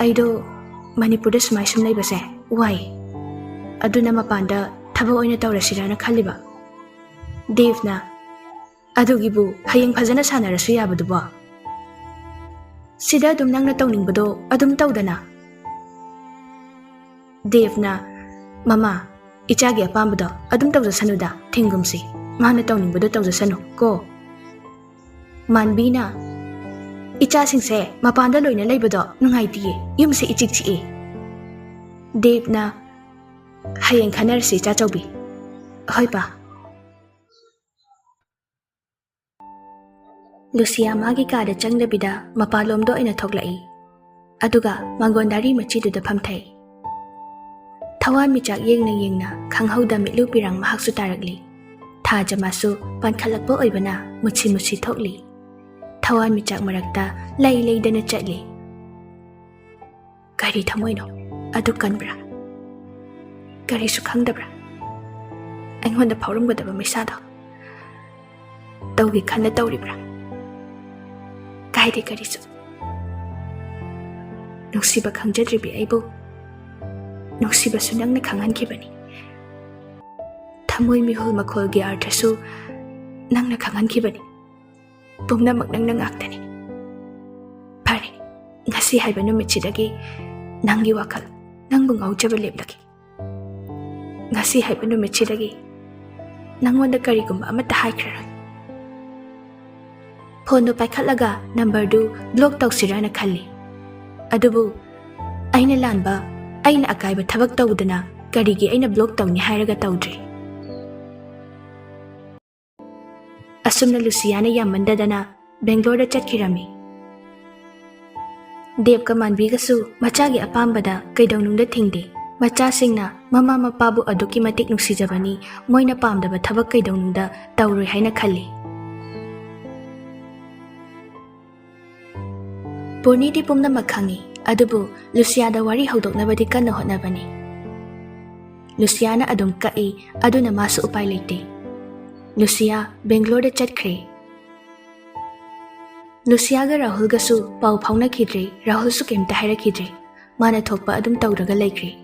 "ꯑꯩꯗꯣ ꯃꯅꯤꯄꯨꯔꯗ ꯁꯨꯃꯥꯏ ꯁꯨꯝ ꯂꯩꯕꯁꯦ ꯋꯥꯏ, ꯑꯗꯨꯅ ꯃꯄꯥꯟꯗ ꯊꯕꯛ ꯑꯣꯏꯅ ꯇꯧꯔꯁꯤꯔꯥꯅ ꯈꯜꯂꯤꯕ꯫" ꯗꯦꯕꯅ, "ꯑꯗꯨꯒꯤꯕꯨ ꯍꯌꯦꯡ ꯐꯖꯅ ꯁꯥꯟꯅꯔꯁꯨ ꯌꯥꯕꯗꯨꯕꯣ? ꯁꯤꯗ ꯑꯗꯨꯝ ꯅꯪꯅ ꯇꯧꯅꯤꯡꯕꯗꯣ ꯑꯗꯨꯝ ꯇꯧꯗꯅ꯫" ꯗꯦꯕꯅ, "ꯃꯃꯥ, ꯏꯆꯥꯒꯤ ꯑꯄꯥꯝꯕꯗꯣ ꯑꯗꯨꯝ ꯇꯧꯖꯁꯅꯨꯗ, ꯊꯤꯡꯒꯨꯝꯁꯤ꯫ ꯃꯥꯅ ꯇꯧꯅꯤꯡꯕꯗꯣ ꯇꯧꯖꯁꯅꯨ ꯀꯣ꯫" ꯃꯥꯟꯕꯤꯅ, "ꯏꯆꯥꯁꯤꯡꯁꯦ ꯃꯄꯥꯟꯗ ꯂꯣꯏꯅ ꯂꯩꯕꯗꯣ ꯅꯨꯡꯉꯥꯏꯇꯤꯌꯦ, ꯌꯨꯝꯁꯦ ꯏꯆꯤꯛ ꯆꯤꯛꯏ꯫" ꯗꯦꯕꯅ, "ꯍꯌꯦꯡ ꯈꯟꯅꯔꯁꯤ, ꯏꯆꯥ ꯆꯧꯕꯤ꯫" "ꯍꯣꯏ, ꯄꯥ꯫" ꯂꯨꯁꯤꯌꯥ ꯃꯥꯒꯤ ꯀꯥꯗ ꯆꯪꯗꯕꯤꯗ ꯃꯄꯥꯟꯂꯣꯝꯗ ꯑꯣꯏꯅ ꯊꯣꯛꯂꯛꯏ꯫ ꯑꯗꯨꯒ ꯃꯥꯡꯒꯣꯟ ꯗꯥꯔꯤ ꯃꯆꯤꯗꯨꯗ ꯐꯝꯊꯩ꯫ ꯊꯋꯥꯟꯃꯤꯆꯥꯛ ꯌꯦꯡꯅ ꯌꯦꯡꯅ ꯈꯪꯍꯧꯗ ꯃꯤꯠꯂꯨ ꯄꯤꯔꯥꯡ ꯃꯍꯥꯛꯁꯨ ꯇꯥꯔꯛꯂꯤ꯫ ꯊꯥꯖꯃꯥꯁꯨ ꯄꯥꯟꯈꯠꯂꯛꯄ ꯑꯣꯏꯕꯅ ꯃꯨꯁꯤ ꯃꯨꯁꯤ ꯊꯣꯛꯂꯤ꯫ ꯊꯋꯥꯟꯃꯤꯆꯥꯛ ꯃꯔꯛꯇ ꯂꯩ ꯂꯩꯗꯅ ꯆꯠꯂꯤ꯫ ꯀꯔꯤ ꯊꯃꯣꯏꯅꯣ ꯑꯗꯨ ꯀꯟꯕ꯭ꯔꯥ? ꯀꯔꯤꯁꯨ ꯈꯪꯗꯕ꯭ꯔꯥ? ꯑꯩꯉꯣꯟꯗ ꯐꯥꯎꯔꯝꯒꯗꯕ ꯃꯩꯁꯥꯗꯣ ꯇꯧꯒꯦ ꯈꯟꯅ ꯇꯧꯔꯤꯕ꯭ꯔꯥ? ꯀꯥꯏꯗꯦ ꯀꯔꯤꯁꯨ꯫ ꯅꯨꯡꯁꯤꯕ ꯈꯪꯖꯗ꯭ꯔꯤꯕꯤ ꯑꯩꯕꯨ ꯅꯨꯡꯁꯤꯕꯁꯨ ꯅꯪꯅ ꯈꯪꯍꯟꯈꯤꯕꯅꯤ꯫ ꯊꯃꯣꯏ ꯃꯤꯍꯨꯜ ꯃꯈꯣꯜꯒꯤ ꯑꯔꯊꯁꯨ ꯅꯪꯅ ꯈꯪꯍꯟꯈꯤꯕꯅꯤ꯫ ꯄꯨꯝꯅꯃꯛ ꯅꯪꯅ ꯉꯥꯛꯇꯅꯤ꯫ ꯐꯔꯦ, ꯉꯁꯤ ꯍꯥꯏꯕ ꯅꯨꯃꯤꯠꯁꯤꯗꯒꯤ ꯅꯪꯒꯤ ꯋꯥꯈꯜ, ꯅꯪꯕꯨ ꯉꯥꯎꯖꯕ ꯂꯦꯞꯂꯒꯦ꯫ ꯉꯁꯤ ꯍꯥꯏꯕ ꯅꯨꯃꯤꯠꯁꯤꯗꯒꯤ ꯅꯪꯉꯣꯟꯗ ꯀꯔꯤꯒꯨꯝꯕ ꯑꯃꯠꯇ ꯍꯥꯏꯈ꯭ꯔꯔꯣꯏ꯫" ꯐꯣꯟꯗꯨ ꯄꯥꯏꯈꯠꯂꯒ ꯅꯝꯕꯔꯗꯨ ꯕ꯭ꯂꯣꯛ ꯇꯧꯁꯤꯔꯥꯅ ꯈꯜꯂꯤ꯫ ꯑꯗꯨꯕꯨ ꯑꯩꯅ ꯂꯥꯟꯕ, ꯑꯩꯅ ꯑꯀꯥꯏꯕ ꯊꯕꯛ ꯇꯧꯗꯅ ꯀꯔꯤꯒꯤ ꯑꯩꯅ ꯕ꯭ꯂꯣꯛ ꯇꯧꯅꯤ ꯍꯥꯏꯔꯒ ꯇꯧꯗ꯭ꯔꯤ? ꯑꯁꯨꯝꯅ ꯂꯨꯁꯤꯌꯥꯅ ꯌꯥꯝꯃꯟꯗꯗꯅ ꯕꯦꯡꯒ꯭ꯂꯣꯔꯗ ꯆꯠꯈꯤꯔꯝꯃꯤ꯫ ꯗꯦꯕꯀ ꯃꯥꯟꯕꯤꯒꯁꯨ ꯃꯆꯥꯒꯤ ꯑꯄꯥꯝꯕꯗ ꯀꯩꯗꯧꯅꯨꯡꯗ ꯊꯤꯡꯗꯦ꯫ ꯃꯆꯥꯁꯤꯡꯅ ꯃꯃꯥ ꯃꯄꯥꯕꯨ ꯑꯗꯨꯛꯀꯤ ꯃꯇꯤꯛ ꯅꯨꯡꯁꯤꯖꯕꯅꯤ, ꯃꯣꯏꯅ ꯄꯥꯝꯗꯕ ꯊꯕꯛ ꯀꯩꯗꯧꯅꯨꯡꯗ ꯇꯧꯔꯣꯏ ꯍꯥꯏꯅ ꯈꯜꯂꯤ꯫ ꯄꯨꯔꯅꯤꯗꯤ ꯄꯨꯝꯅꯃꯛ ꯈꯪꯏ, ꯑꯗꯨꯕꯨ ꯂꯨꯁꯤꯌꯥꯗ ꯋꯥꯔꯤ ꯍꯧꯗꯣꯛꯅꯕꯗꯤ ꯀꯟꯅ ꯍꯣꯠꯅꯕꯅꯤ꯫ ꯂꯨꯁꯤꯌꯥꯅ ꯑꯗꯨꯝ ꯀꯛꯏ, ꯑꯗꯨꯅ ꯃꯥꯁꯨ ꯎꯄꯥꯏ ꯂꯩꯇꯦ꯫ ꯂꯨꯁꯤꯌꯥ ꯕꯦꯡꯒ꯭ꯂꯣꯔꯗ ꯆꯠꯈ꯭ꯔꯦ꯫ ꯂꯨꯁꯤꯌꯥꯒ ꯔꯥꯍꯨꯜꯒꯁꯨ ꯄꯥꯎ ꯐꯥꯎꯅꯈꯤꯗ꯭ꯔꯦ, ꯔꯥꯍꯨꯜꯁꯨ ꯀꯩꯝꯇ ꯍꯥꯏꯔꯛꯈꯤꯗ꯭ꯔꯦ꯫ ꯃꯥꯅ ꯊꯣꯛꯄ ꯑꯗꯨꯝ ꯇꯧꯔꯒ ꯂꯩꯈ꯭ꯔꯦ꯫